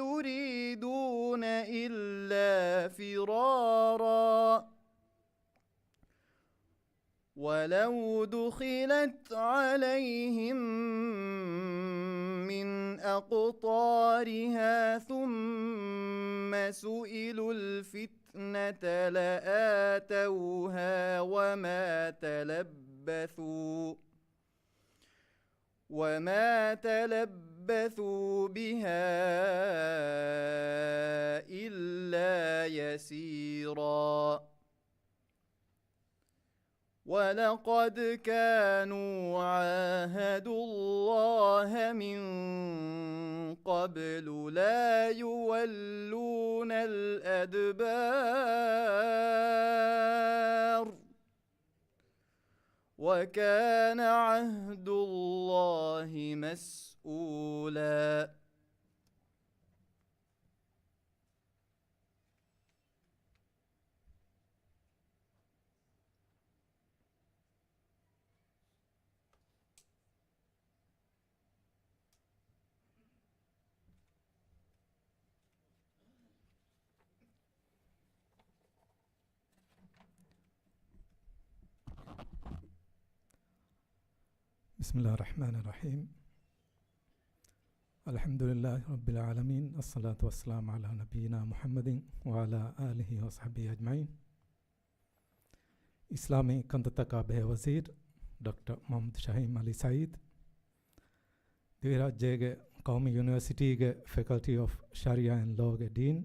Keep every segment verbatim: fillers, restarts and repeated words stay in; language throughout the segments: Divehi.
يريدون إلا فرارا. ولو دخلت عليهم من أقطارها ثم سئلوا الفتنة لآتوها وما تلبثوا وما تلبثوا بها إلا يسيرا. ولقد كانوا عاهدوا الله من قبل لا يولون الأدبار. وكان عهد الله مسؤولا. بسم الله الرحمن الرحيم. الحمد لله رب العالمين. الصلاة والسلام على نبينا محمد وعلى آله وصحبه أجمعين. އިސްލާމީ ކަންތައްތަކާ ބެހޭ ވަޒީރު ޑޮކްޓަރ މުޙައްމަދު ޝަހީމް ޢަލީ ސަޢީދު، ދިވެހިރާއްޖޭގެ ޤައުމީ ޔުނިވަރސިޓީގެ ފެކަލްޓީ އޮފް ޝަރީޢާ އެންޑް ލޯގެ ޑީން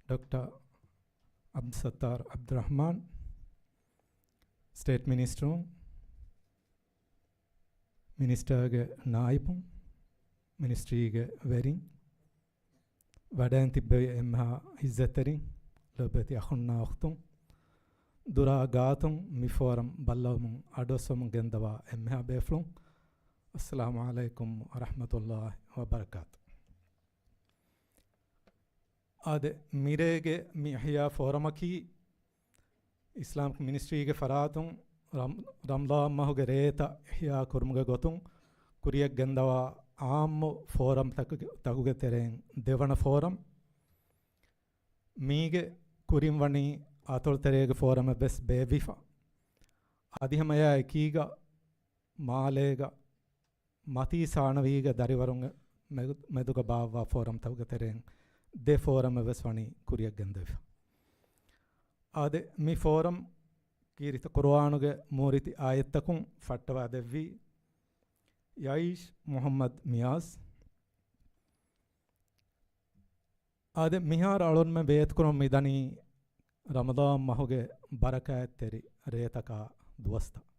ޑޮކްޓަރ ޢަބްދުއްސައްތާރު ޢަބްދުއްރަޙްމާން، ސްޓޭޓް މިނިސްޓަރުން، މިނިސްޓަރގެ ނާއިބުން، މިނިސްޓްރީގެ ވެރިން، ވަޑައިން ތިއްބެވި އެންމެހާ ޢިއްޒަތްތެރިން، ލޯބިވެތި އަޚުންނާ އުޚްތުން، ދުރާ ގާތުން މި ފޯރަމް ބައްލަވަމުން އަޑުއައްސަވަމުން ގެންދަވާ އެންމެހާ ބޭފުޅުން، އައްސަލާމު ޢަލައިކުމް ވަރަޙްމަތުﷲި ވަބަރަކާތު. އާދެ، މިރޭގެ މި އިޙްޔާ ފޯރަމަކީ، އިސްލާމިކް މިނިސްޓްރީގެ ފަރާތުން ރަމް-، ރަމަޟާން މަހުގެ ރޭތައް އިޙްޔާ ކުރުމުގެ ގޮތުން ކުރިޔަށް ގެންދަވާ އާއްމު ފޯރަމް ތަކުގެ، ތަކުގެ ތެރެއިން ދެވަނަ ފޯރަމް. މީގެ ކުރިން ވަނީ އަތޮޅު ތެރޭގެ ފޯރަމެއް ވެސް ބޭއްވިފަ. އަދި ހަމަ އެއާ އެކީގަ މާލޭގަ މަތީ ސާނަވީގެ ދަރިވަރުންގެ މެދު-، މެދުގަ ބާއްވާ ފޯރަމްތަކުގެ ތެރެއިން ދެ ފޯރަމެއް ވެސް ވަނީ ކުރިޔަށް ގެންދެވިފަ. އާދެ، މި ފޯރަމް ކީރިތި ޤުރުއާނުގެ މޫރިތި އާޔަތްތަކުން ފައްޓަވާ ދެއްވީ ޔައީޝް މުޙައްމަދު މިޔާޒް. އާދެ، މިހާރު އަޅުންމެން ވޭތުކުރަމުން މިދަނީ ރަމަޟާން މަހުގެ ބަރަކާތްތެރި ރޭތަކާ ދުވަސްތައް.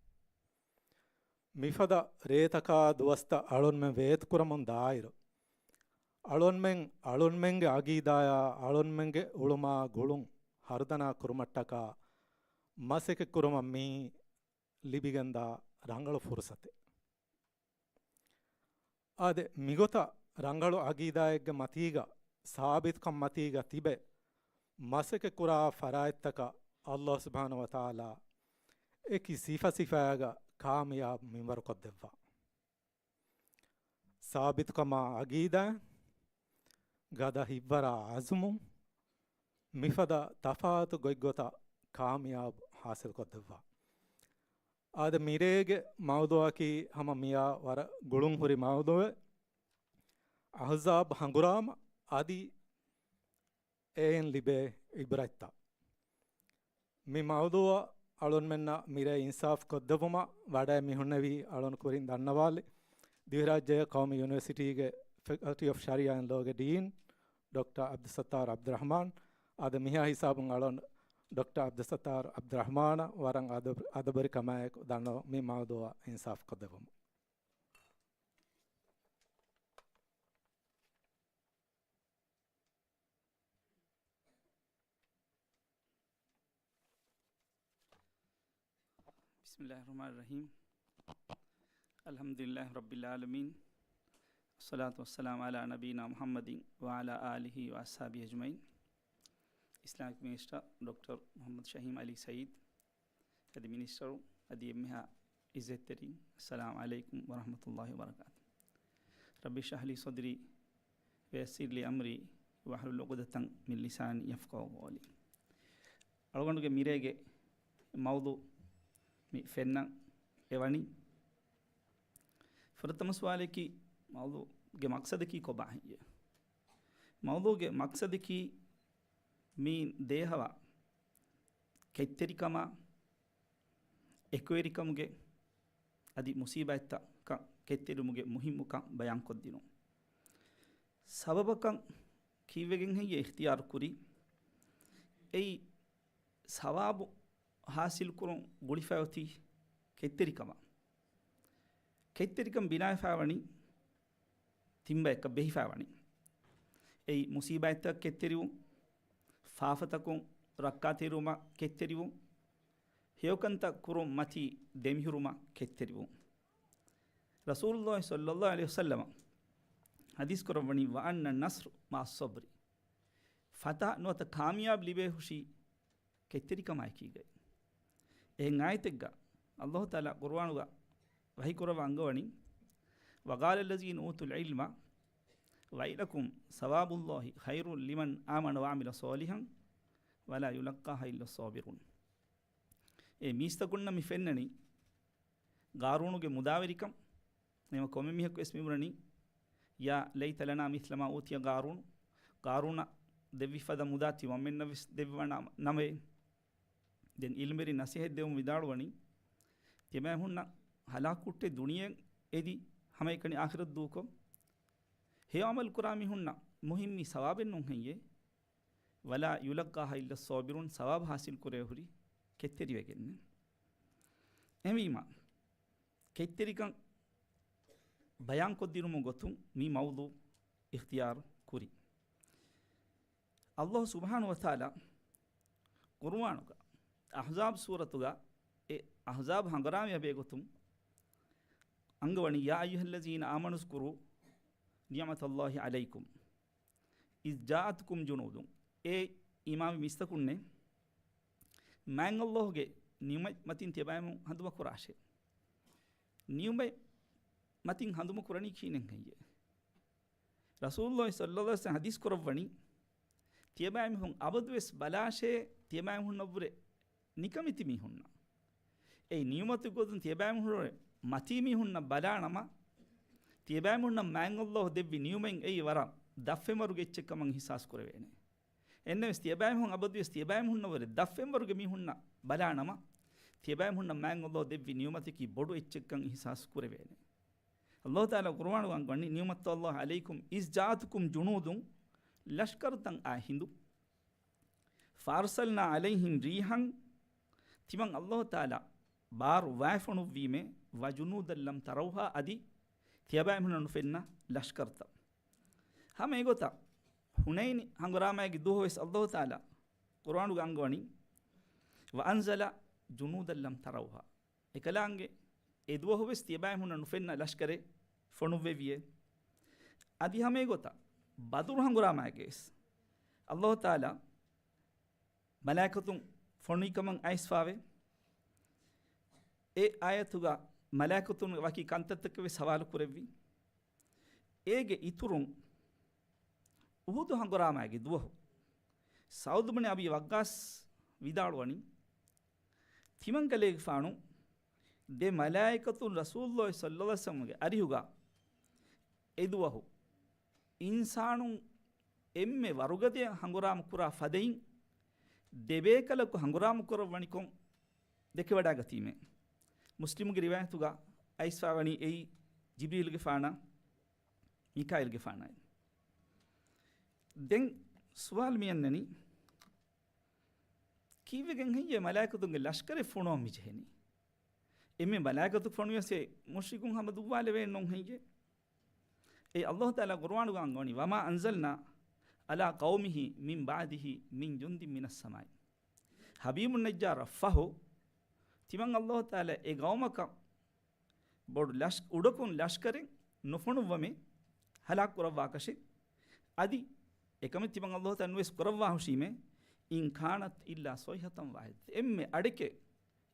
މިފަދަ ރޭތަކާ ދުވަސްތައް އަޅުންމެން ވޭތުކުރަމުން ދާއިރު، އަޅުންމެން އަޅުންމެންގެ އަގީދާޔާ އަޅުންމެންގެ އުޅުމާ ގުޅުން ހަރުދަނާ ކުރުމަށްޓަކާ މަސައްކަތް ކުރުމަށް މިއީ ލިބިގެންދާ ރަނގަޅު ފުރުސަތެއް. އާދެ، މިގޮތަށް ރަނގަޅު އަގީދާއެއްގެ މަތީގަ، ސާބިތުކަން މަތީގަ ތިބެ، މަސައްކަތް ކުރާ ފަރާތްތަކަށް ﷲ ސުބްޙާނަހޫ ވަތަޢާލާ އެކި ސިފަ ސިފައިގަ ކާމިޔާބު މިންވަރުކޮށްދެއްވާ. ސާބިތުކަމާ އަގީދާ، ގަދަ ހިތްވަރާ އަޒުމު، މިފަދަ ތަފާތު ގޮތްގޮތަށް ކާމިޔާބު ހާސިލްކޮށްދެއްވާ. އާދެ، މިރޭގެ މައުޟޫޢަކީ ހަމަ މިޔާ ވަރަށް ގުޅުން ހުރި މައުޟޫޢެއް. އަޙްޒާބު ހަނގުރާމަ އަދި އެއިން ލިބޭ އިބްރަތްތައް. މި މައުޟޫޢަށް އަޅުންމެންނަށް މިރޭ އިންސާފް ކޮށްދެއްވުމަށް ވަޑައި މި ހުންނެވީ އަޅުން ކުރިން ދަންނަވާލި ދިވެހިރާއްޖޭގެ ޤައުމީ ޔުނިވަރސިޓީގެ ފެކަލްޓީ އޮފް ޝަރީޢާ އެންޑް ލޯގެ ޑީން ޑޮކްޓަރ ޢަބްދުއްސައްތާރު ޢަބްދުއްރަޙްމާން. އާދެ، މިހާ ހިސާބުން އަޅުން ޑޮކްޓަރ ޢަބްދުއްސައްތާރު ޢަބްދުއްރަޙްމާނަށް ވަރަށް އަދަބު-، އަދަބުވެރިކަމާއެކު ދަންނަވަން މި މައުޟޫޢަށް އިންސާފް ކޮށްދެއްވަމުން. بسم الله الرحمن الرحيم. الحمد لله رب العالمين. والصلاة والسلام على نبينا محمد وعلى آله وأصحابه أجمعين. އިސްލާމިކް މިނިސްޓަރ ޑޮކްޓަރ މުޙައްމަދު ޝަހީމް ޢަލީ ސަޢީދު، އަދި މިނިސްޓަރު، އަދި އެންމެހާ ޢިއްޒަތްތެރިން، އައްސަލާމު ޢަލައިކުމް ވަރަޙްމަތުﷲި ވަބަރަކާތު. رب اشرح لي صدري ويسر لي أمري واحلل عقدة من لساني يفقهوا قولي. އަޅުގަނޑުގެ މިރޭގެ މައުޟޫ މި ފެންނަން އެވަނީ. ފުރަތަމަ ސުވާލަކީ، މައުޟޫގެ މަޤްޞަދަކީ ކޮބާ ހެއްޔޭ؟ މައުޟޫގެ މަޤްޞަދަކީ މި ދޭހަވާ ކެތްތެރިކަމާ، އެކުވެރިކަމުގެ އަދި މުސީބާތްތަކަށް ކެތްތެރިވުމުގެ މުހިއްމުކަން ބަޔާންކޮށްދިނުން. ސަބަބަކަށް ކީއްވެގެން ހެއްޔޭ އިޚްތިޔާރު ކުރީ؟ އެއީ ސަވާބު ހާސިލްކުރުން ގުޅިފައި އޮތީ ކެތްތެރިކަމަށް. ކެތްތެރިކަން ބިނާވެފައިވަނީ ތިން ބަޔަކަށް ބެހިފައިވަނީ. އެއީ މުސީބާތްތަކަށް ކެތްތެރިވުން، ފާފަތަކުން ރައްކާތެރިވުމަށް ކެތްތެރިވުން، ހެޔޮކަންތައް ކުރުން މަތީ ދެމިހުރުމަށް ކެތްތެރިވުން. ރަސޫލުﷲ ޞައްލަﷲ ޢަލައިހި ވަސައްލަމަ ޙަދީޘް ކުރައްވަނީ، "وأن النصر مع الصبر." ފަތަޙަ ނުވަތަ ކާމިޔާބު ލިބޭ ހުށީ ކެތްތެރިކަމާއެކީގައި. އެހެން އާޔަތެއްގަ ﷲ ތަޢާލާ ޤުރުއާނުގަ ވަޙީކުރައްވާ އަންގަވަނީ، "وقال الذين أوتوا العلم ويلكم ثواب الله خير لمن آمن وعمل صالحا ولا يلقاها إلا الصابرون." އޭ މީސްތަކުންނަށް މި ފެންނަނީ، ޤާރޫނުގެ މުދާވެރިކަން، ނަމަ ކޮންމެ މީހަކު ވެސް މިބުނަނީ، "يا ليت لنا مثل ما أوتي قارون." ޤާރޫނަށް ދެއްވި ފަދަ މުދާ ތިމަންމެންނަށް ވެސް ދެއްވާނަމޭ. ދެން ޢިލްމުވެރިން ނަޞޭޙަތް ދެއްވަމުން ވިދާޅުވަނީ، ތިޔަބައިމީހުންނަށް ހަލާކު ހުއްޓޭ ދުނިޔެ އެދި ހަމައެކަނި އާޚިރަތް ދޫކޮށް، ހެޔޮ ޢަމަލު ކުރާ މީހުންނަށް މުހިއްމީ ސަވާބެއް ނޫން ހެއްޔޭ؟ "ولا يلقاها إلا الصابرون." ސަވާބު ހާސިލް ކުރެވޭ ހުރީ ކެތްތެރިވެގެން. އެހެންވީމަ، ކެތްތެރިކަން ބަޔާންކޮށްދިނުމުގެ ގޮތުން މި މައުޟޫ އިޚްތިޔާރު ކުރީ. ﷲ ސުބްޙާނަހޫ ވަތަޢާލާ ޤުރުއާނުގަ އަޙްޒާބް ސޫރަތުގަ، އެ އަޙްޒާބް ހަނގުރާމަޔާ ބެހޭގޮތުން އަންގަވަނީ، "يا أيها الذين آمنوا اذكروا نعمة الله عليكم إذ جاءتكم جنود." އޭ އީމާންވި މީސްތަކުންނޭ، މާތް ﷲ ގެ ނިޢުމަތް މަތިން ތިޔަބައިމީހުން ހަނދުމަކުރާށޭ. ނިޢުމަތް މަތިން ހަނދުމަކުރަނީ ކިހިނެއް ހެއްޔޭ؟ ރަސޫލުﷲ ޞައްލަﷲ ޢަލައިހި ވަސައްލަމަ ޙަދީޘް ކުރައްވަނީ، ތިޔަބައިމީހުން އަބަދުވެސް ބަލާށޭ، ތިޔަބައިމީހުންނަށްވުރެ ނިކަމެތި މީހުންނަށް. އެއީ ނިޢުމަތުގެ ގޮތުން ތިޔަބައިމީހުންނަށްވުރެ މަތީ މީހުންނަށް ބަލާނަމަ، ތިޔަބައިމީހުންނަށް މާތް ﷲ ދެއްވި ނިޢުމަތް އެއީ ވަރަށް ދަށްފެންވަރުގެ އެއްޗެއްކަމަށް އިޙްސާސް ކުރެވޭނެ. އެހެންނަމަވެސް ތިޔަބައިމީހުން އަބަދުވެސް ތިޔަބައިމީހުންނަށްވުރެ ދަށްފެންވަރުގެ މީހުންނަށް ބަލާނަމަ، ތިޔަބައިމީހުންނަށް މާތް ﷲ ދެއްވި ނިޢުމަތަކީ ބޮޑު އެއްޗެއްކަން އިޙްސާސް ކުރެވޭނެ. ﷲ ތަޢާލާ ޤުރުއާނުގަ އަންގަވަނީ، "نعمة الله عليكم إذ جاءتكم جنود." ލަޝްކަރުތައް އައި ހިނދު. "فأرسلنا عليهم ريحا." ތިމަން ﷲ ތަޢާލާ ބާރު ވާތް ފޮނުއްވީމޭ، "وجنودا لم تروها." އަދި ތިޔަބައިމީހުންނަށް ނުފެންނަ ލަޝްކަރުތައް. ހަމަ އެގޮތަށް ހުނައިން ހަނގުރާމައިގެ ދުވަހުވެސް ﷲ ތަޢާލާ ޤުރުއާނުގަ އަންގަވަނީ، "وأنزل جنودا لم تروها." އެކަލާނގެ އެ ދުވަހުވެސް ތިޔަބައިމީހުންނަށް ނުފެންނަ ލަޝްކަރެއް ފޮނުއްވެވިއޭ. އަދި ހަމަ އެގޮތަށް ބަދުރު ހަނގުރާމައިގައިވެސް ﷲ ތަޢާލާ މަލާއިކަތުން ފޮނުވިކަމަށް އައިސްފާވޭ. އެ އާޔަތުގަ މަލާއިކަތުން ވަކި ކަންތައްތަކެއް ވެސް ހަވާލު ކުރެއްވި. އޭގެ އިތުރުން އުޙުދު ހަނގުރާމައިގެ ދުވަހު ސަޢުދު ބުނި އަބީ ވައްޤާޞް ވިދާޅުވަނީ، ތިމަން ކަލޭގެފާނު ދެ މަލާއިކަތުން ރަސޫލުﷲ ޞައްލަﷲ ޢަލައިހި ވަސައްލަމަގެ އަރިހުގަ އެ ދުވަހު އިންސާނުން އެންމެ ވަރުގަދަޔަށް ހަނގުރާމަ ކުރާ ފަދައިން ދެބޭކަލަކު ހަނގުރާމަ ކުރައްވަނިކޮށް ދެކެވަޑައިގަތީމޭ. މުސްލިމުގެ ރިވާޔަތުގަ އައިސްފާވަނީ އެއީ ޖިބްރީލްގެފާނާ މީކާއީލްގެފާނާއި. ދެން ސުވާލު މިއަންނަނީ، ކީއްވެގެން ހެއްޔޭ މަލާއިކަތުންގެ ލަޝްކަރެއް ފޮނުވަން މިޖެހެނީ؟ އެންމެ މަލާއިކަތު ފޮނުވިޔަސް އެ މުޝްރިކުން ހަމަ ދުއްވާލެވޭނެ ނޫން ހެއްޔޭ؟ އެ ﷲ ތަޢާލާ ޤުރުއާނުގަ އަންގަވަނީ، "وما أنزلنا على قومه من بعده من جند من السماء." ޙަބީބު ނައްޖާރަށް ފަހު، ތިމަން ﷲ ތަޢާލާ އެ ޤައުމަކަށް ބޮޑު ލަޝް-، އުޑަކުން ލަޝްކަރެއް ނުފޮނުއްވަމޭ، ހަލާކު ކުރައްވާކަށެއް. އަދި އެކަމެއް ތިމަން ﷲ ތަޢާލާ ނުވެސް ކުރައްވާ ހުށީމޭ، "إن كانت إلا صيحة واحدة." އެންމެ އަޑެކޭ،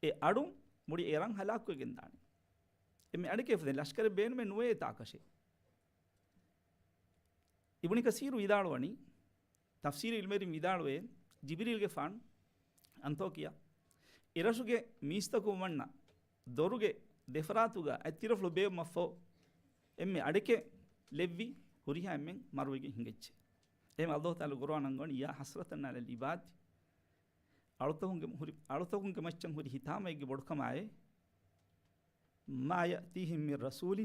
އެ އަޑުން މުޅި އެރަން ހަލާކުވެގެން ދާނެ. އެންމެ އަޑެކޭ ފަދަ ލަޝްކަރެއް ބޭނުމެއް ނުވޭ އެތާކަށެއް. އިބްނު ކަސީރު ވިދާޅުވަނީ، ތަފްސީރު އިލްމުވެރިން ވިދާޅުވޭ، ޖިބްރީލްގެފާނު އަންތޯކިޔާ އެރަށުގެ މީސްތަކުން ވަންނަ ދޮރުގެ ދެފަރާތުގަ އަތްތިރަފުޅު ބޭއްވުމަށްފަހު އެންމެ އަޑެކެ ލެއްވި، ހުރިހާ އެންމެން މަރުވެގެން ހިނގައްޖެ. އެހެން އައްލާހު ތަޢާލާ ޤުރުއާން އަންގަވަނީ، يا حسرة على العباد، އަޅުތަކުންގެ ހުރި، އަޅުތަކުންގެ މައްޗަށް ހުރި ހިތާމައެއްގެ ބޮޑުކަމާއޭ، ما يأتيهم من رسول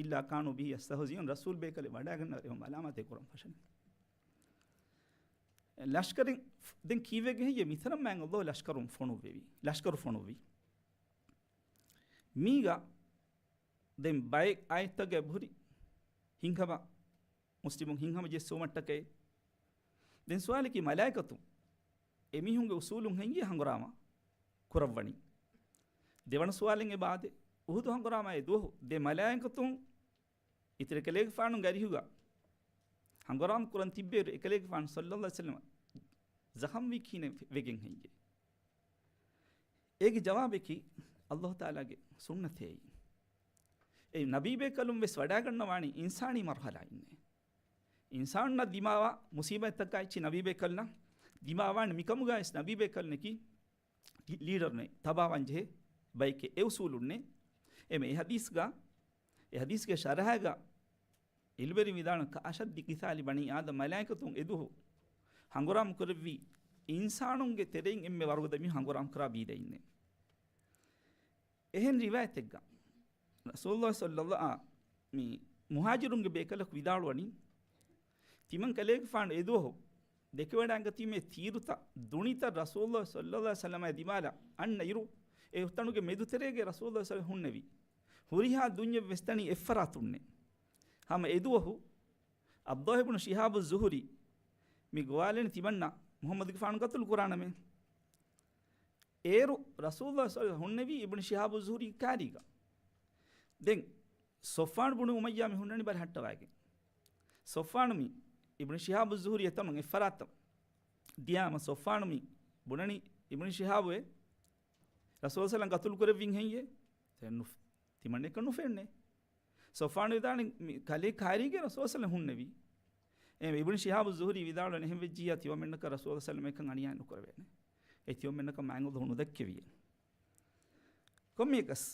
إلا كانوا به يستهزئون. ރަސޫލް ބޭކަލެއް ވަޑައިގަންނަވަރެ އެހެން އަލާމާތެއް ކުރަން ފަށަނީ. ލަޝްކަރެއް ފް-، ދެން ކީއްވެގެން ހެއްޔޭ މިތަނަށް މާތް އައްލާހު ލަޝްކަރުން ފޮނުއްވެވީ؟ ލަޝްކަރު ފޮނުއްވީ. މީގަ ދެން ބައެއް އާޔަތްތަކުގަ އެބަހުރި ހިތްހަމަ، މުސްލިމުން ހިތްހަމަ ޖެއްސުމަށްޓަކައި. ދެން ސުވާލަކީ، މަލާއިކަތުން އެމީހުންގެ އުސޫލުން ހެއްޔޭ ހަނގުރާމަ ކުރައްވަނީ؟ ދެވަނަ ސުވާލެއް އެބަ އާދޭ. އުހުދު ހަނގުރާމައި ދުވަހު ދެ މަލާއިކަތުން އިތުރު އެކަލޭގެފާނުގެ އަރިހުގަ ހަނގުރާމަ ކުރަން ތިއްބޭއިރު، އެކަލޭގެފާނު ޞައްލައްލާހު ޢަލައިހި ވަސައްލަމަ ޒަޚަމްވީ ކިހިނެއް ވެގެން ހެއްޔޭ؟ އޭގެ ޖަވާބަކީ، އައްލާހު ތަޢާލާގެ ސުންނަތޭ. އެ ނަބީބޭކަލުން ވެސް ވަޑައިގަންނަވާނީ އިންސާނީ މަރުހަލާއިންނޭ. އިންސާނުންނަށް ދިމާވާ މުސީބާތްތަކާ އެއްޗި ނަބީބޭކަލުންނަށް ދިމާވާނެ. މިކަމުގައި ވެސް ނަބީބޭކަލުންނަކީ ލީޑަރުންނޭ، ތަބާވާން ޖެހޭ ބައެކޭ. އެ އުސޫލުންނޭ. އެމެ އެ ޙަދީޘްގަ، އެ ޙަދީޘްގެ ޝަރަޙާގަ ޢިލްމުވެރިން ވިދާޅުވަނީ، كأشد قتال بني آدم، މަލާއިކަތުން އެދުވަހު ހަނގުރާމަ ކުރެއްވީ އިންސާނުންގެ ތެރެއިން އެންމެ ވަރުގަދަ މީހުން ހަނގުރާމަ ކުރާ ބީދައިންނޭ. އެހެން ރިވާޔަތެއްގަ ރަސޫލުﷲ ޞައްލައްލާހު، މި މުހާޖިރުންގެ ބޭކަލަކު ވިދާޅުވަނީ، ތިމަން ކަލޭގެފާނު އެދުވަހު ދެކެވަޑައިގަތީމޭ ތީރުތައް، ދުނިތައް ރަސޫލުﷲ ޞައްލައްލާހު ޢަލައިހި ވަސައްލަމާ ދިމާލަށް އަންނަ އިރު، އެ ތަނުގެ މެދުތެރޭގަ ރަސޫލުﷲ ޞައްލައްލާހު ޢަލައިހި ވަސައްލަމަ ހުންނެވި. ހުރިހާ ދުނިޔެއް ވެސް ދަނީ އެއްފަރާތުންނޭ. ހަމަ އެދުވަހު ޢަބްދުﷲ ބިން ޝިހާބު ޒުހުރީ މި ގޮވާލެނި ތިމަންނަ މުޙައްމަދުގެފާނު ޤަތުލު ކުރާނަމޭ. އޭރު ރަސޫލުﷲ ޞައްލައްލާހު ޢަލައިހި ވަސައްލަމަ ހުންނެވީ އިބްނު ޝިހާބު ޒުހުރީ ކާރީގަ. ދެން ޞަފްވާނު ބުނު އުމައްޔާ މި ހުންނަނީ ބަލަހައްޓަވައިގެން. ޞަފްވާނު މި އިބްނު ޝިހާބު ޒުހުރީ އެތަނުން އެއްފަރާތަށް ދިޔާމަ ޞަފްވާނު މި ބުނަނީ އިބްނު ޝިހާބު އެ ރަސޫލު ޞައްލައްލާހު ޢަލައިހި ވަސައްލަމަ ޤަތުލު ކުރެއްވިން ހެއްޔޭ؟ ތިމަން ނުފް-، ތިމަން އެކަން ނުފެންނޭ. ޞަފްވާނު ވިދާޅުވި މި ކަލޭ ކާރީގަ ރަސޫލު ޞައްލައްލާހު ޢަލައިހި ވަސައްލަމަ ހުންނެވީ. އެ އިބްނު ޝިހާބު ޒުހުރީ ވިދާޅުވަނީ އެހެން ވެއްޖިއްޔާ ތިމަންމެންނަކަށް ރަސޫލު ޞައްލައްލާހު ޢަލައިހި ވަސައްލަމަ އެކަން އަނިޔާ ނުކުރެވޭނެ. އެ ތިމަންމެންނަކަށް މާތް އައްލާހު ނުދެއްކެވިއޭ. ކޮންމެއަކަސް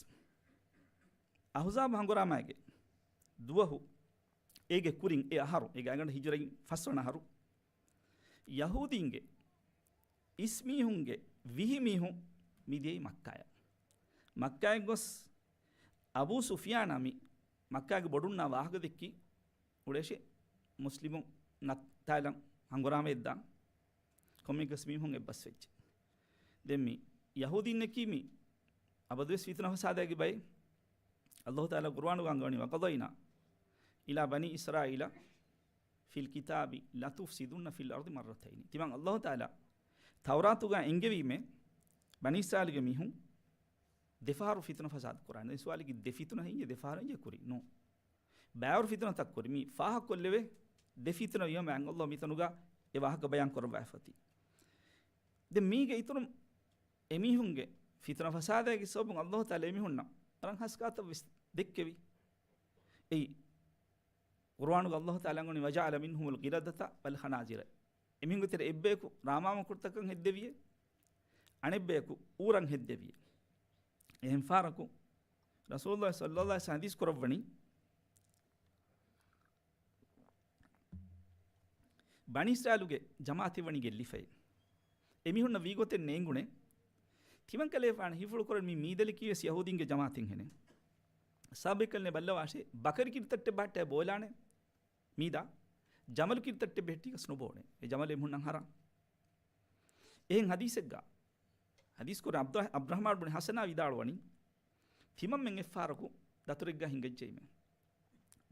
އަޙްޒާބު ހަނގުރާމާގެ ދުވަހު އޭގެ ކުރިން އެ އަހަރު، އޭގެ އަނގަނޑު ހިޖުރައިން ފަސްވަނަ އަހަރު، ޔަހޫދީންގެ އިސްމީހުންގެ ވިހި މީހުން މިދިޔައީ މައްކާޔަށް. މައްކާޔަށް ގޮސް އަބޫ ސުފްޔާނާ މި މައްކާގެ ބޮޑުންނާ ވާހަކަ ދެއްކި އުޅޭށޭ މުސްލިމުން ނައްތާލަން ހަނގުރާމައެއްދާން. ކޮންމެއަކަސް މީހުން އެއްބަސްވެއްޖެ. ދެން މި ޔަހޫދީންނަކީ މި އަބަދުވެސް ފިތުނަ ފަސާދައިގެ ބައެއް. އައްލާހު ތަޢާލާ ޤުރުއާނުގަ އަންގަވަނީ، وقضينا إلى بني إسرائيل في الكتاب لتفسدن في الأرض مرتين. ތިމަން އައްލާހު ތަޢާލާ ތައުރާތުގަ އެންގެވީމޭ، ބަނީ އިސްރާއީލުގެ މީހުން ދެފަހަރު ފިތުނަ ފަސާދަ ކުރާނެ. ދެން ސުވާލަކީ، ދެ ފިތުނަ ހެއްޔޭ؟ ދެފަހަރު ހެއްޔޭ ކުރީ؟ ނޫން. ބައިވަރު ފިތުނަތައް ކުރި. މި ފާހަގަކޮށްލެވޭ ދެ ފިތުނަ ވީމަ މާތް އައްލާހު މިތަނުގަ އެ ވާހަކަ ބަޔާން ކުރައްވާފަތި. ދެން މީގެ އިތުރުން އެމީހުންގެ ފިތުނަ ފަސާދައިގެ ސަބަބުން އައްލާހު ތަޢާލާ އެމީހުންނަށް ވަރަށް ހަސްކާތައް ވެސް ދެއްކެވި. އެއީ، ޤުރުއާނުގަ އައްލާހު ތަޢާލާ އަންގަވަނީ، وجعل منهم القردة والخنازير. އެމީހުންގެ ތެރެ އެއްބަޔަކު ރާމާ މަގުތަކަށް ހެއްދެވިއޭ، އަނެއްބަޔަކު އޫރަށް ހެއްދެވިއޭ. އެހެން ފަހަރަކު ރަސޫލުﷲ ޞައްލައްލާހު ޢަލައިހި ވަސައްލަމަ ޙަދީޘް ކުރައްވަނީ، ބަނީ އިސްރާއީލުގެ ޖަމާޢަތެއް ވަނީ ގެއްލިފައި. އެމީހުންނަށް ވީގޮތެއް ނޭނގުނޭ. ތިމަން ކަލޭފާނު ހިފުޅު ކުރަން މި މީދަލިކީ ވެސް ޔަހޫދީންގެ ޖަމާޢަތެއްހެނެއް. ސާބިކަލްނެ ބައްލަވާށޭ، ބަކަރި ކިރިތައްޓެއް ބަހައްޓާ ބޯލާނެ މީދާ، ޖަމަލު ކިރިތައްޓެއް ބެހެއްޓިގަސް ނުބޯނެ. އެ ޖަމަލު އެމީހުންނަށް ހަރާން. އެހެން ޙަދީޘެއްގަ ޙަދީޘް ކުރި ޢަބްދު-، ޢަބްދުއްރަޙްމާން ބުނި ޙަސަނާ ވިދާޅުވަނީ، ތިމަންމެން އެއްފަހަރަކު ދަތުރެއްގަ ހިނގައްޖެއީމޭ.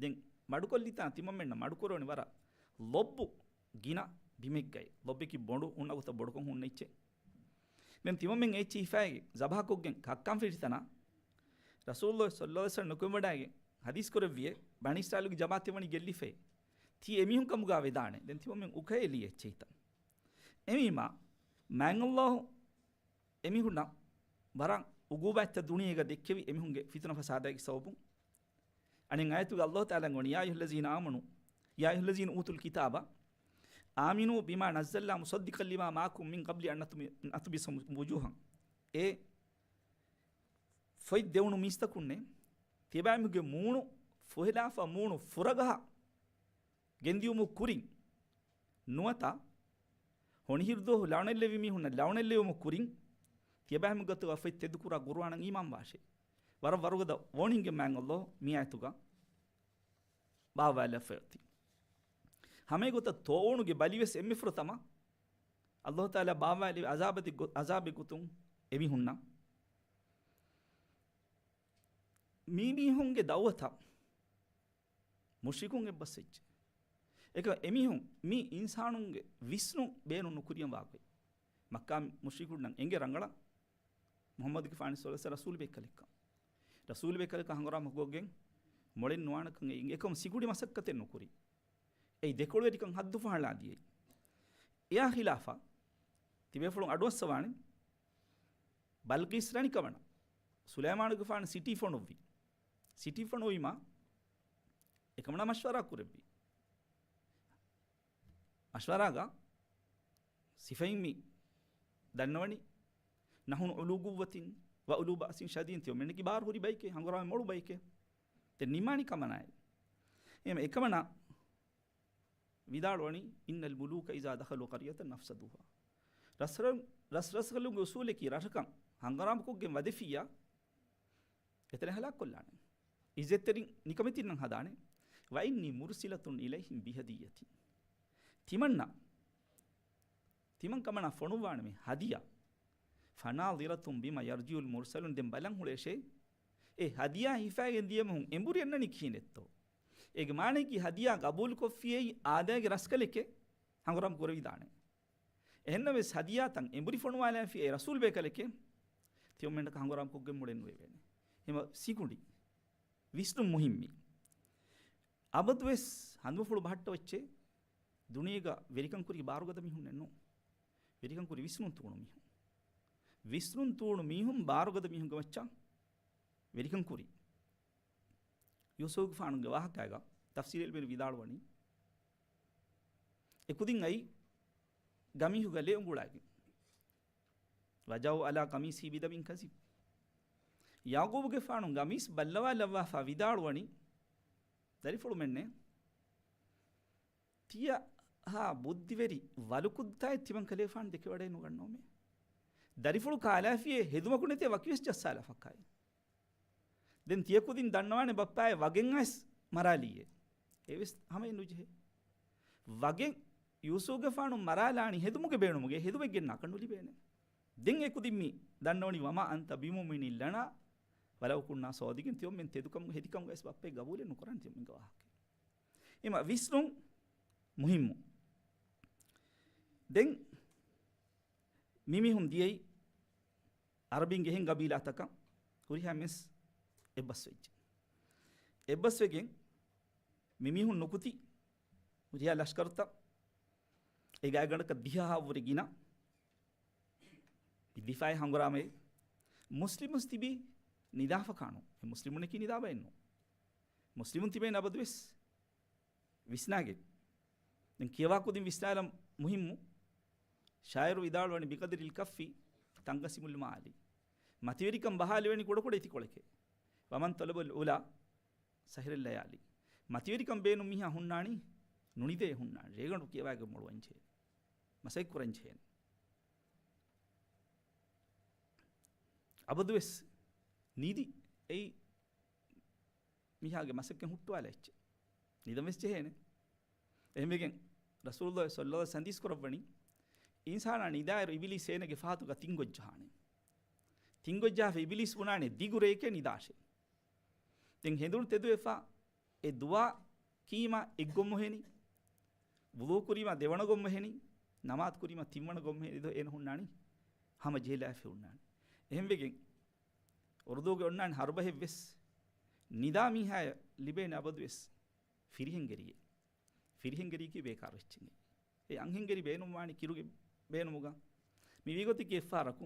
ދެން މަޑުކޮށްލިތާ ތިމަންމެންނަށް މަޑުކުރަވަނީ ވަރަށް ލޮއްބު ގިނަ ބިމެއްގައި. ލޮއްބެކި ބޮނޑު ހުންނަ ގޮތަށް ބޮޑުކޮށް ހުންނަ އެއްޗެއް. ދެން ތިމަންމެން އެއްޗިހި ހިފާގެ ޒަބަހަކޮށްގެން ކައްކަން ފިށިތަނާ ރަސޫލުﷲ ޞައްލައްލާހު ޢަލައިހި ވަސައްލަމަ ނުކުމެވަޑައިގެން ޙަދީޘް ކުރެއްވިއޭ، ބަނީ އިސްރާއީލުގެ ޖަމާޢަތެއް ވަނީ ގެއްލިފައި. ތީ އެމީހުން ކަމުގަ ވެދާނެ. ދެން ތިމަންމެން އުކައެލި އެއްޗެހިތަން. އެމީމާ މާތް އައްލާހު އެމީހުންނަށް ވަރަށް އުގޫބާތްތައް ދުނިޔޭގަ ދެއްކެވި އެމީހުންގެ ފިތުނަ ފަސާދައިގެ ސަބަބުން. އަނެއް އާޔަތުގަ ﷲ ތަޢާލާ ވަނީ، يا أيها الذين آمنوا، يا أيها الذين أوتوا الكتاب آمنوا بما نزلنا مصدقا لما معكم من قبل أن نطمس وجوها. އޭ ފޮތް ދެވުނު މީސްތަކުންނޭ، ތިޔަބައިމީހުންގެ މޫނު ފޮހެލާފަ މޫނު ފުރަގަހާ ގެންދިޔުމު ކުރިން ނުވަތަ ހޮނިހިރު ދުވަހު ލަޢުނަތްލެއްވި މީހުންނަށް ލަޢުނަތްލެއްވުމު ކުރިން ތިޔަބައިމީހުން ގޮތުގަ ފޮތް ތެދުކުރާ ޤުރުއާނަށް އީމާންވާށޭ. ވަރަށް ވަރުގަދަ ވޯނިންގެއް މާތް ﷲ މި އާޔަތުގަ ބާވާލަފައޮތީ. ހަމައެގޮތަށް ތޯވަނުގެ ބަލިވެސް އެންމެ ފުރަތަމަ ﷲ ތަޢާލާ ބާވާލެވި ޢަޒާބެއް ގޮ-، ޢަޒާބެއް ގޮތުން އެމީހުންނަށް. މީ މީހުންގެ ދަޢުވަތަށް މުޝްރިކުން އެއްބަސްވެއްޖެ. އެކަ އެމީހުން މި އިންސާނުންގެ ވިސްނުން ބޭނުން ނުކުރިޔަން ވާގޮތް. މައްކާ މުޝްރިކުންނަށް އެނގޭ ރަނގަޅަށް މުޙައްމަދުގެފާނު ޞައްލަﷲު ޢަލައިހި ވަސައްލަމަ ރަސޫލު ބޭކަލެއްކަން. ރަސޫލު ބޭކަލަކަށް ހަނގުރާމަ ކޮށްގެން މޮޅެއް ނުވާނެކަން އެއީ އެކަމު ސިކުނޑި މަސައްކަތެއް ނުކުރި. އެއީ ދެކޮޅުވެރިކަން ޙައްދު ފަހަޅާ ދިޔައީ. އެއާ ޚިލާފަށް ތިބޭފުޅުން އަޑުއައްސަވާނެ. ބަލްޤީސް ރަނިކަމަނަށް ސުލައިމާނުގެފާނު ސިޓީ ފޮނުއްވި. ސިޓީ ފޮނުވީމާ އެކަމަނާ މަޝްވަރާ ކުރެއްވި. މަޝްވަރާގަ ސިފައިން މި ދަންނަވަނީ، نحن أولو قوة وأولو بأس شديد، ތިޔޮމެންނަކީ ބާރު ހުރި ބައެކޭ، ހަނގުރާމަ މޮޅު ބައެކޭ. ދެން ނިމާނީ ކަމަނާއެއް. އެހެން އެކަމަނާ ވިދާޅުވަނީ، إن الملوك إذا دخلوا قرية أفسدوها. ރަސްރަ-، ރަސްރަސްކަލުންގެ އުސޫލަކީ ރަށަކަށް ހަނގުރާމަކޮށްގެން ވަދެފިއްޔާ، އެތަނެއް ހަލާކުކޮށްލާނެ. އިއްޒަތްތެރިން ނިކަމެތިންނަށް ހަދާނެ. وإني مرسلة إليهم بهدية. ތިމަންނަ، ތިމަން ކަމަނާ ފޮނުއްވާނެ މި ހަދިޔާ. فناظرة بما يرجع المرسلون. ދެން ބަލަން ހުޅޭށޭ، އެ ހަދިޔާ ހިފައިގެން ދިޔަ މީހުން އެނބުރި އަންނަނީ ކިހިނެއްތޯ؟ އޭގެ މާނައަކީ ހަދިޔާ ގަބޫލުކޮށްފިއޭ އާދައިގެ ރަސްކަލެކޭ ހަނގުރާމަ ކުރެވިދާނެ. އެހެންނަމަވެސް ހަދިޔާތައް އެނބުރި ފޮނުވާލާފިއޭ ރަސޫލު ބޭކަލެކޭ، ތިޔޮމެންނަކަށް ހަނގުރާމަ ކޮށްގެން މޮޅެއް ނުވެވޭނެ. ހަމަ ސިކުނޑި ވިސްނުން މުހިއްމީ. އަބަދުވެސް ހަނދުމަފުޅު ބަހައްޓަވައްޗޭ، ދުނިޔޭގަ ވެރިކަން ކުރީ ބާރުގަދަ މީހުންނެއްނު. ވެރިކަން ކުރީ ވިސްނުން ތޫނު މީހުން. ވިސްނުން ތޫނު މީހުން ބާރުގަދަ މީހުންގެ މައްޗަށް ވެރިކަން ކުރީ. ޔޫސުފުގެފާނުގެ ވާހަކައިގަ ތަފްސީރު އިލްމުވެރިން ވިދާޅުވަނީ، އެކުދިން އައީ ގަމީހުގަ ލޭ އުނގުޅާގެން. وجاءوا على قميصه بدم كذب. ޔަޢުޤޫބުގެފާނު ގަމީސް ބައްލަވާލައްވާފަ ވިދާޅުވަނީ، ދަރިފުޅުމެންނޭ، ތިޔަ ހާ ބުއްދިވެރި ވަލުކުއްދާއެއް ތިމަން ކަލޭފާނު ދެކެވަޑައި ނުގަންނަވަމޭ. ދަރިފުޅު ކާލާފިއޭ ހެދުމަކު ނެތޭ ވަކިވެސް ޖައްސާލާފަކާއެ. ދެން ތިޔަ ކުދިން ދަންނަވާނެ ބައްޕާއެއް ވަގެން އައިސް މަރާލީއޭ. އެވެސް ހަމައެއް ނުޖެހޭ. ވަގެން ޔޫސުފުގެފާނު މަރާލާނީ ހެދުމުގެ ބޭނުމުގައި، ހެދުމެއް ގެންނާކަށް ނުލިބޭނެ. ދެން އެ ކުދިން މި ދަންނަވަނީ، وما أنت بمؤمن لنا ولو كنا صادقين، ތިޔޮމެން ތެދުކަމުގަ ހެދިކަމުގައި ވެސް ބައްޕައެއް ގަބޫލެއް ނުކުރާނެ ތިޔޮމެންގެ ވާހަކަ. އެމަ ވިސްނުން މުހިއްމު. ދެން މިމީހުން ދިޔައީ އަރަބީންގެ އެހެން ގަބީލާތަކަށް ހުރިހާ މީސް އެއްބަސްވެއްޖެ. އެއްބަސްވެގެން މިމީހުން ނުކުތީ ހުރިހާ ލަޝްކަރުތައް، އެ ގާތްގަނޑަކަށް ދިހަހާ ވުރެ ގިނަ ދިފާއީ ހަނގުރާމައެއް. މުސްލިމުން ތިބީ ނިދާފަކާނު. އެ މުސްލިމުންނަކީ ނިދާ ބައެއްނު. މުސްލިމުން ތިބޭނެ އަބަދުވެސް ވިސްނާގެން. ދެން ކިޔަވާ ކުދިން ވިސްނާލަން މުހިއްމު. ޝާއިރު ވިދާޅުވަނީ، بقدر الكف تنقسم المعالي. މަތިވެރިކަން ބަހާލެވެނީ ކުޑަކުޑަ އެތިކޮޅެކޭ. ومن طلب العلى سهر الليالي. މަތިވެރިކަން ބޭނުން މީހާ ހުންނާނީ ނުނިދޭ ހުންނާނީ. ރޭގަނޑު ކިޔަވާގެން މޮޅުވަންޖެހޭ. މަސައްކަތް ކުރަންޖެހޭނެ. އަބަދުވެސް ނިދި އެއީ މީހާގެ މަސައްކަތް ހުއްޓުވާލާ އެއްޗެއް. ނިދަން ވެސް ޖެހޭނެ. އެހެންވެގެން ރަސޫލުﷲ ޞައްލަﷲު ޢަލައިހި ވަސައްލަމަ ސަންދީސް ކުރައްވަނީ، އިންސާނާ ނިދާއިރު އިބިލީސް އޭނަގެ ފަހަތުގަ ތިން ގޮއްޖަހާނެ. ތިން ގޮއްޖަހާފަ އިބިލީސް ބުނާނެ ދިގު ރެއެކޭ ނިދާށޭ. ދެން ހެނދުނު ތެދުވެފަ އެ ދުޢާ ކީމަ އެއްގޮން މޮހެނީ، ވުޟޫ ކުރީމަ ދެވަނަ ގޮން މޮހެނީ، ނަމާދު ކުރީމަ ތިންވަނަ ގޮން މޮހެނީ ދޯ އޭނަ ހުންނާނީ ހަމަ ޖެހިލާފަ ހުންނާނީ. އެހެންވެގެން އުރުދޫގެ އޮންނާނެ ހަރުބަހެއްވެސް ނިދާ މީހާޔަށް ލިބޭނެ އަބަދުވެސް ފިރިހެންގެރިއެއް. ފިރިހެންގެރިއަކީ ބޭކާރު އެއްޗެއް. އެ އަންހެންގެރި ބޭނުންވާނީ ކިރުގެ ބޭނުމުގަ. މި ވީގޮތަކީ އެއްފަހަރަކު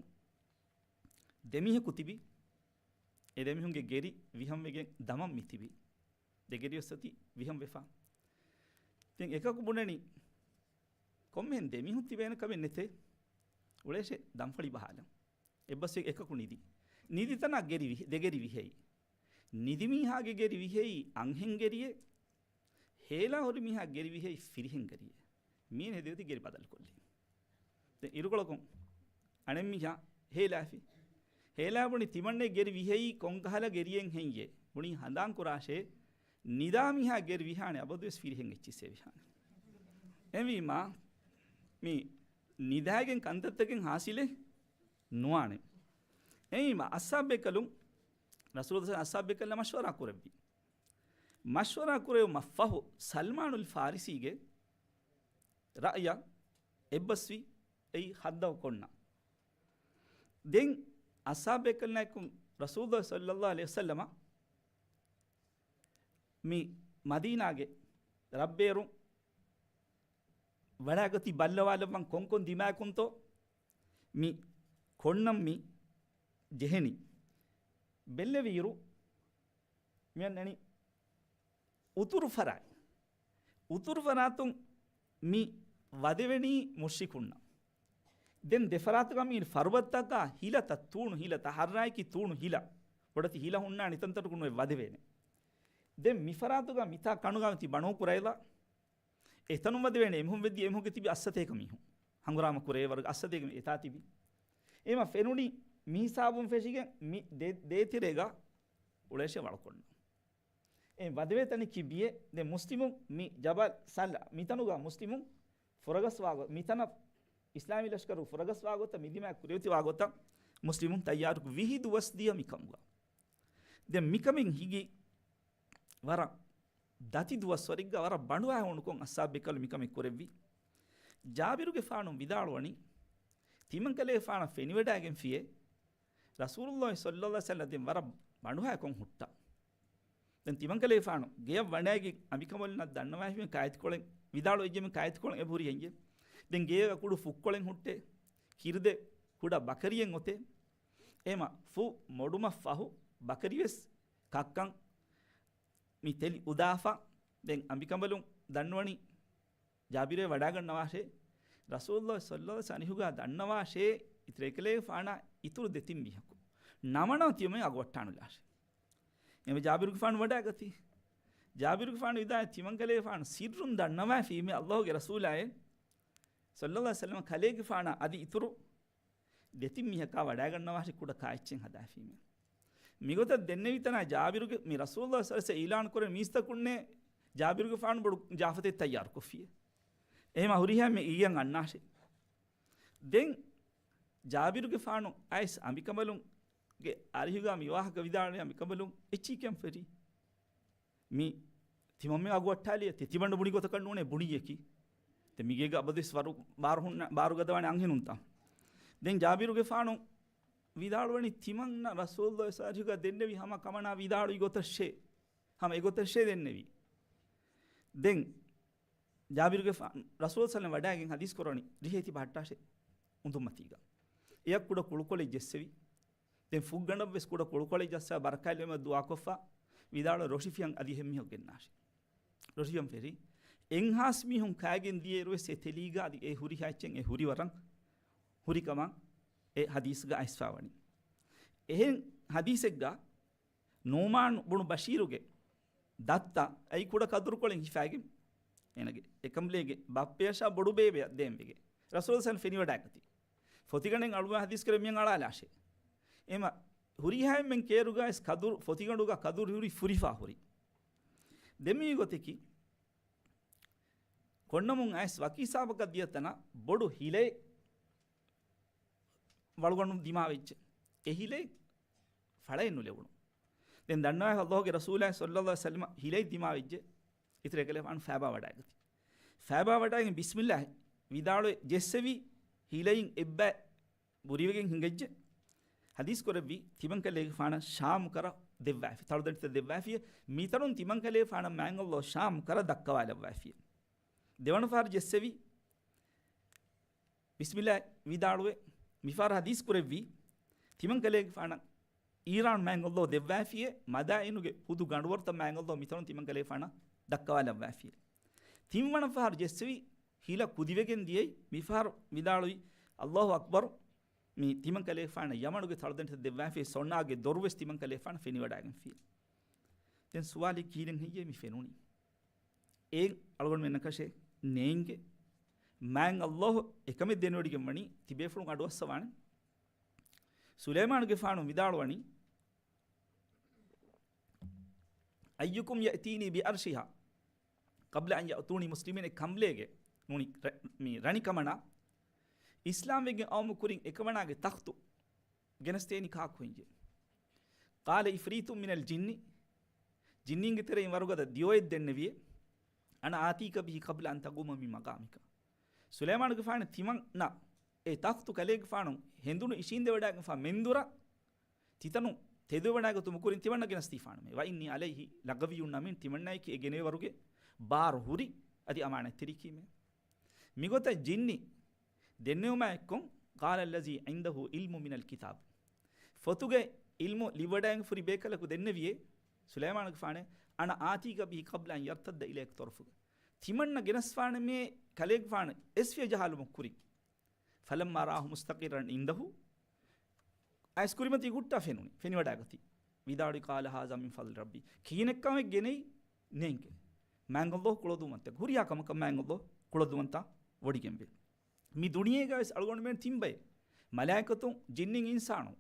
ދެމީހަކު ތިބި، އެ ދެމީހުންގެ ގެރި ވިހަންވެގެން ދަމަން މި ތިބި. ދެގެރިވެސް އޮތީ ވިހަން ވެފަ. ދެން އެކަކު ބުނަނީ، ކޮންމެހެން ދެމީހުން ތިބޭނެ ކަމެއް ނެތޭ. އުޅޭށޭ ދަންފަޅި ބަހާލަން. އެއްބަސްވެ އެކަކު ނިދި. ނިދި ތަނާ ގެރި ވިހި، ދެގެރި ވިހެއް. ނިދި މީހާގެ ގެރި ވިހެއް އަންހެން ގެރިއެއް. ހޭލާ ހުރި މީހާ ގެރި ވިހެއް ފިރިހެން ގެރިއެއް. މީން ހެދި ހެދި ގެރި ބަދަލުކޮށްލި. ދެން އިރުކޮޅަކުން އަނެއްމީހާ ހޭލާފި. ހޭލާ ބުނި ތިމަންނެ ގެރި ވިހެއް ކޮންކަހަލަ ގެރިއެއް ހެއްޔޭ؟ ބުނި ހަނދާން ކުރާށޭ، ނިދާ މީހާ ގެރި ވިހާނެ އަބަދުވެސް ފިރިހެން އެއްޗިއްސޭ ވިހާނެ. އެހެންވީމާ، މި ނިދާގެން ކަންތައްތަކެއް ހާސިލެއް ނުވާނެ. އެހެންވީމާ، އަސްހާބޭކަލުން، ރަސޫލު އަސްހާބޭކަލަށް މަޝްވަރާ ކުރެއްވި. މަޝްވަރާ ކުރެވުމަށް ފަހު، ސަލްމާނުލް ފާރިސީގެ ރައުޔަށް އެއްބަސްވި އެއީ ހައްދަވަ ކޮންނަ. ދެން އަސްހާބޭކަލުންނާއެކު ރަސޫލު ޞައްލައްލާހު ޢަލައިހި ވަސައްލަމަ މި މަދީނާގެ ރަށްބޭރުން ވަޑާގަތީ ބައްލަވާލައްވަން ކޮންކޮން ދިމާއަކުންތޯ މި ކޮންނަން މި ޖެހެނީ. ބެއްލެވިއިރު މިއަންނަނީ އުތުރު ފަރާތް. އުތުރު ފަރާތުން މި ވަދެވެނީ މުޝްރިކުންނަށް. ދެން ދެފަރާތުގަ މި ފަރުބަތަކާ ހިލަތައް ތޫނު ހިލަތައް ހައްރާއެކި ތޫނު ހިލަ. ބޮޑެތި ހިލަ ހުންނާނެ ތަންތަނަކުން އޮތް ވަދެވޭނެ. ދެން މި ފަރާތުގަ މިތާ ކަނޑުގަ ތި ބަނޯ ކުރައިލާ އެތަނުން ވަދެވޭނެ އެމީހުން ވެއްދި އެމީހުންގެ ތިބި އައްސަތޭކަ މީހުން. ހަނގުރާމަ ކުރޭ ވަރުގެ އައްސަތޭކަ މީހުން އެތާ ތިބި. އެމަ ފެނުނީ މި ހިސާބުން ފެށިގެން މި ދޭ-، ދޭތެރޭގަ އުޅޭށޭ ވަޅުކޮންނަ. އެ ވަދެވޭ ތަނެއް ކިބިއެ ދެ މުސްލިމުން މި ޖަބަލް ސަލް މިތަނުގަ މުސްލިމުން ފުރަގަސްވާ ގޮ-، މިތަނަށް އިސްލާމީ ލަޝްކަރު ފުރަގަސްވާ ގޮތަށް މި ދިމާ ކުރެވިތިވާ ގޮތަށް މުސްލިމުން ތައްޔާރު ވިހި ދުވަސް ދިޔަ މިކަމުގަ. ދެން މިކަމެއް ހިގި ވަރަށް ދަތި ދުވަސްވަރެއްގަ ވަރަށް ބަނޑުހައި ހޫނުކޮށް އަސްހާބެކަލު މިކަމެއް ކުރެއްވި. ޖާބިރުގެފާނު ވިދާޅުވަނީ، ތިމަންކަލޭފާނަށް ފެނިވަޑައިގެންފިޔޭ، ރަސޫލުﷲ ޞައްލަﷲ ޢަލައިހި ވަސައްލަމަ ދެން ވަރަށް ބަނޑުހައިކޮން ހުއްޓަ. ދެން ތިމަންކަލޭފާނު ގެޔަށް ވަޑައިގެން އަނބިކަނބަލުންނަށް ދަންނަވައިފިމެ ކާއެތިކޮޅެއް ވިދާޅުވެއްޖެމެ ކާއެތިކޮޅެއް އެބަހުރި ހެއްޔެ؟ ދެން ގޭގަ ކުޑަ ފުއްކޮޅެއް ހުއްޓޭ. ކިރުދެ ކުޑަ ބަކަރިއެއް އޮތޭ. އެމަ ފު މޮޑުމަށް ފަހު ބަކަރިވެސް ކައްކަން މި ތެލި އުދާފަ. ދެން އަނބިކަނބަލުން ދަންނަވަނީ ޖާބިރޭ ވަޑާގަންނަވާށޭ، ރަސޫލުﷲ ޞައްލަﷲ ޢަލައިހި ވަސައްލަމަ އަނިހުގާ ދަންނަވާށޭ، އިތުރު އެކަލޭގެފާނާ އިތުރު ދެތިން މީހަކު ނަމަނަ ތިޔަމެ އަގުވައްޓާނުލާށޭ. އެމެ ޖާބިރުގެފާނު ވަޑާގަތީ. ޖާބިރުގެފާނު ވިދާ ތިމަންކަލޭގެފާނު ސިއްރުން ދަންނަވާފީމެ ﷲގެ ރަސޫލާއޭ ޞައްލަﷲ ޢަލައިހި ވަސައްލަމަ ކަލޭގެފާނާ އަދި އިތުރު ދެތިން މީހަކާ ވަޑާގަންނަވާށި ކުޑަ ކާއެއްޗެއް ހަދާފީމެ. މިގޮތަށް ދެންނެވިތަނާ ޖާބިރުގެ މި ރަސޫލުﷲ ޞައްލަﷲ ޢަލައިހި ވަސައްލަމަ އިޢުލާނު ކުރެ މީސްތަކުންނޭ ޖާބިރުގެފާނު ބޮޑު ޒާފަތެއް ތައްޔާރުކޮށްފިޔޭ. އެހެމަ ހުރިހާ މި އިޔަން އަންނާށޭ. ދެން ޖާބިރުގެފާނު އައިސް އަނބިކަނބަލުންގެ އަރިހުގާ މި ވާހަކަ ވިދާޅުވެ އަނބިކަނބަލުން އެއްޗިހިކަން ފެރި. މި ތިމަންމެ އަގު އައްޓާލިޔަ ތެތިބަނޑު ބުނި ގޮތަކަށް ނޫނޭ ބުނިއްޔަކީ. ދެ މިގޭގަ އަބަދުވެސް ވަރު ބާރު ހުންނަ، ބާރު ގަދަވާނެ އަންހެނުންތަ؟ ދެން ޖާބިރުގެފާނު ވިދާޅުވަނީ ތިމަންނަ ރަސޫލުﷲ ޞައްލަﷲ ޢަލައިހި ވަސައްލަމަ ދެންނެވި ހަމަ ކަމަނާ ވިދާޅުވި ގޮތަށޭ. ހަމަ އެގޮތަށޭ ދެންނެވީ. ދެން ޖާބިރުގެފާނު ރަސޫލު ޞައްލަﷲ ޢަލައިހި ވަސައްލަމަ ވަޑާގެން ޙަދީޘް ކުރަނީ ރިހޭތި ބަހައްޓާށޭ އުނދުމަތީގަ. އެޔަށް ކުޑަ ކުޅުކޮޅެއް ޖެއްސެވި. ދެން ފުއްގަނޑަށްވެސް ކުޑަ ކުޅުކޮޅެއް ޖައްސާ ބަރަކާތްލެވުމަށް ދުޢާކޮށްފަ ވިދާޅު ރޮށިފިޔަން އަދި އެހެންމީހަކު ގެންނާށި. ރޮށިފިޔަން ފެށި އެއްހާސް މީހުން ކާގެން ދިޔައިރުވެސް އެ ތެލީގަ އަދި އެ ހުރިހާ އެއްޗެއް އެ ހުރިވަރަށް ހުރިކަމަށް އެ ޙަދީޘްގަ އައިސްފާވަނީ. އެހެން ޙަދީޘެއްގަ ނުޢުމާނު ބުނު ބަޝީރުގެ ދައްތަ އައި ކުޑަ ކަދުރުކޮޅެއް ހިފާގެން އޭނަގެ އެކަނބުލޭގެ ބައްޕަޔަށާ ބޮޑު ބޭބެއަށް ދޭންވެގެ ރަސޫލު ޞައްލަﷲ ޢަލައިހި ވަސައްލަމަ ފެނިވަޑާގަތީ. ފޮތިގަނޑެއް އަޅުވާ ޙަދީޘް ކުރެ މިޔަން އަޅާލާށޭ. އެމަ ހުރިހާ އެންމެން ކޭރުގައިސް ކަދުރު ފޮތިގަނޑުގަ ކަދުރު ހުރި ފުރިފާ ހުރި. ދެން މި ގޮތަކީ ކޮންނަމުން އައިސް ވަކި ހިސާބަކަށް ދިޔަ ތަނަށް ބޮޑު ހިލައެއް ވަޅުގަނޑު ދިމާވެއްޖެ. އެ ހިލައެއް ފަޅައެއް ނުލެވުނު. ދެން ދަންނަވާ ﷲގެ ރަސޫލާ ޞައްލަﷲ ޢަލައިހި ވަސައްލަމަ ހިލައެއް ދިމާވެއްޖެ. އިތުރު އެކަލޭފާނު ފައިބާ ވަޑާގަތީ. ފައިބާ ވަޑާގެން ބިސްމިއްލާހި ވިދާޅުވެ ޖެއްސެވި ހިލައިން އެއްބައި ބުރިވެގެން ހިނގައްޖެ. ޙަދީޘް ކުރެއްވީ ތިމަންކަލޭގެފާނަށް ޝާމް ކަރަ ދެއްވާފި. ތަޅުދަނޑިތައް ދެއްވާފި. މިތަނުން ތިމަންކަލޭގެފާނަށް މާތް ﷲ ޝާމް ކަރަ ދައްކަވާލައްވާފި. ދެވަނަ ފަހަރު ޖެއްސެވި ބިސްމިއްލާ ވިދާޅުވެ މިފަހަރު ޙަދީޘް ކުރެއްވީ ތިމަންކަލޭގެފާނަށް އީރާން މާތް ﷲ ދެއްވާފިއޭ، މަދާއިނުގެ ހުދު ގަނޑުވަރުތައް މާތް ﷲ މިތަނުން ތިމަން ކަލޭފާނަށް ދައްކަވާލައްވާފިއޭ. ތިންވަނަ ފަހަރު ޖެއްސެވި ހިލަ ކުދިވެގެން ދިޔައީ. މިފަހަރު ވިދާޅުވި، ﷲ އަކްބަރު، މި ތިމަން ކަލޭފާނަށް ޔަމަނުގެ ތަޅުދަނޑިތައް ދެއްވާފި، ސޮނާގެ ދޮރުވެސް ތިމަން ކަލޭފާނަށް ފެނިވަޑާގެންފި. ދެން ސުވާލެއް، ކިހިނެއް ހެއްޔޭ މި ފެނުނީ؟ އޭ އަޅުގަނޑުމެންނަކަށެއް ނޭނގެ. މާތް ﷲ އެކަމެއް ދެނެވޮޑިގެން ވަނީ ތިބޭފުޅުން އަޑުއައްސަވާނެ. ސުލައިމާނުގެފާނު ވިދާޅުވަނީ، أيكم يأتيني بعرشها قبل أن يأتوني مسلمين، އެ ކަނބުލޭގެ ނޫނީ ރަ-، މި ރަނިކަމަނާ އިސްލާމްވެގެން އައުމު ކުރިން އެކަމަނާގެ ތަޚްތު ގެނެސްދޭނީ ކާކު ހެއްޔޭ؟ قال عفريت من الجن، ޖިންނީންގެ ތެރެއިން ވަރުގަދަ ދިޔޮއެއް ދެންނެވިއޭ، أنا آتيك به قبل أن تقوم من مقامك. ސުލައިމާނުގެފާނު ތިމަންނަށް އެ ތަޚްތު ކަލޭގެފާނު ހެނދުނު އިށީނދެވަޑާގެންފާ މެންދުރަށް ތިތަނުން ތެދުވެވަޑާގަތުމު ކުރިން ތިމަންނަ ގެނަސްދީފާނަމޭ. وإني عليه لقوي أمين، ތިމަންނައަކީ އެ ގެނެވޭ ވަރުގެ ބާރު ހުރި އަދި އަމާނަތްތެރިއެކީމޭ. މިގޮތަށް ޖިންނި ދެންނެވުމާ އެއްކޮށް، قال الذي عنده علم من الكتاب، ފޮތުގެ އިލްމު ލިބިވަޑައިގެންފުރި ބޭކަލަކު ދެންނެވިއޭ ސުލައިމާނުގެފާނޭ، أنا آتيك به قبل أن يرتد إليك طرفك، ތިމަންނަ ގެނަސްފާނަމޭ ކަލޭގެފާނު އެސްފިޔަ ޖަހާލުމަށް ކުރިން. فلما رآه مستقرا عنده، އައިސް ކުރިމަތީ ހުއްޓާ ފެނުނީ، ފެނިވަޑާގަތީ. ވިދާޅުވި، قال هذا من فضل ربي، ކިހިނެއްކަމެއް ގެނެއް ނޭނގެ. މާތް ﷲ ކުޅަދުންވަންތަ، ހުރިހާ ކަމަކަށް މާތް ﷲ ކުޅަދުންވަންތަ ވޮޑިގެންވޭ. މި ދުނިޔޭގަވެސް އަޅުގަނޑުމެން ތިން ބައެއް، މަލާއިކަތުން، ޖިންނިން، އިންސާނުން.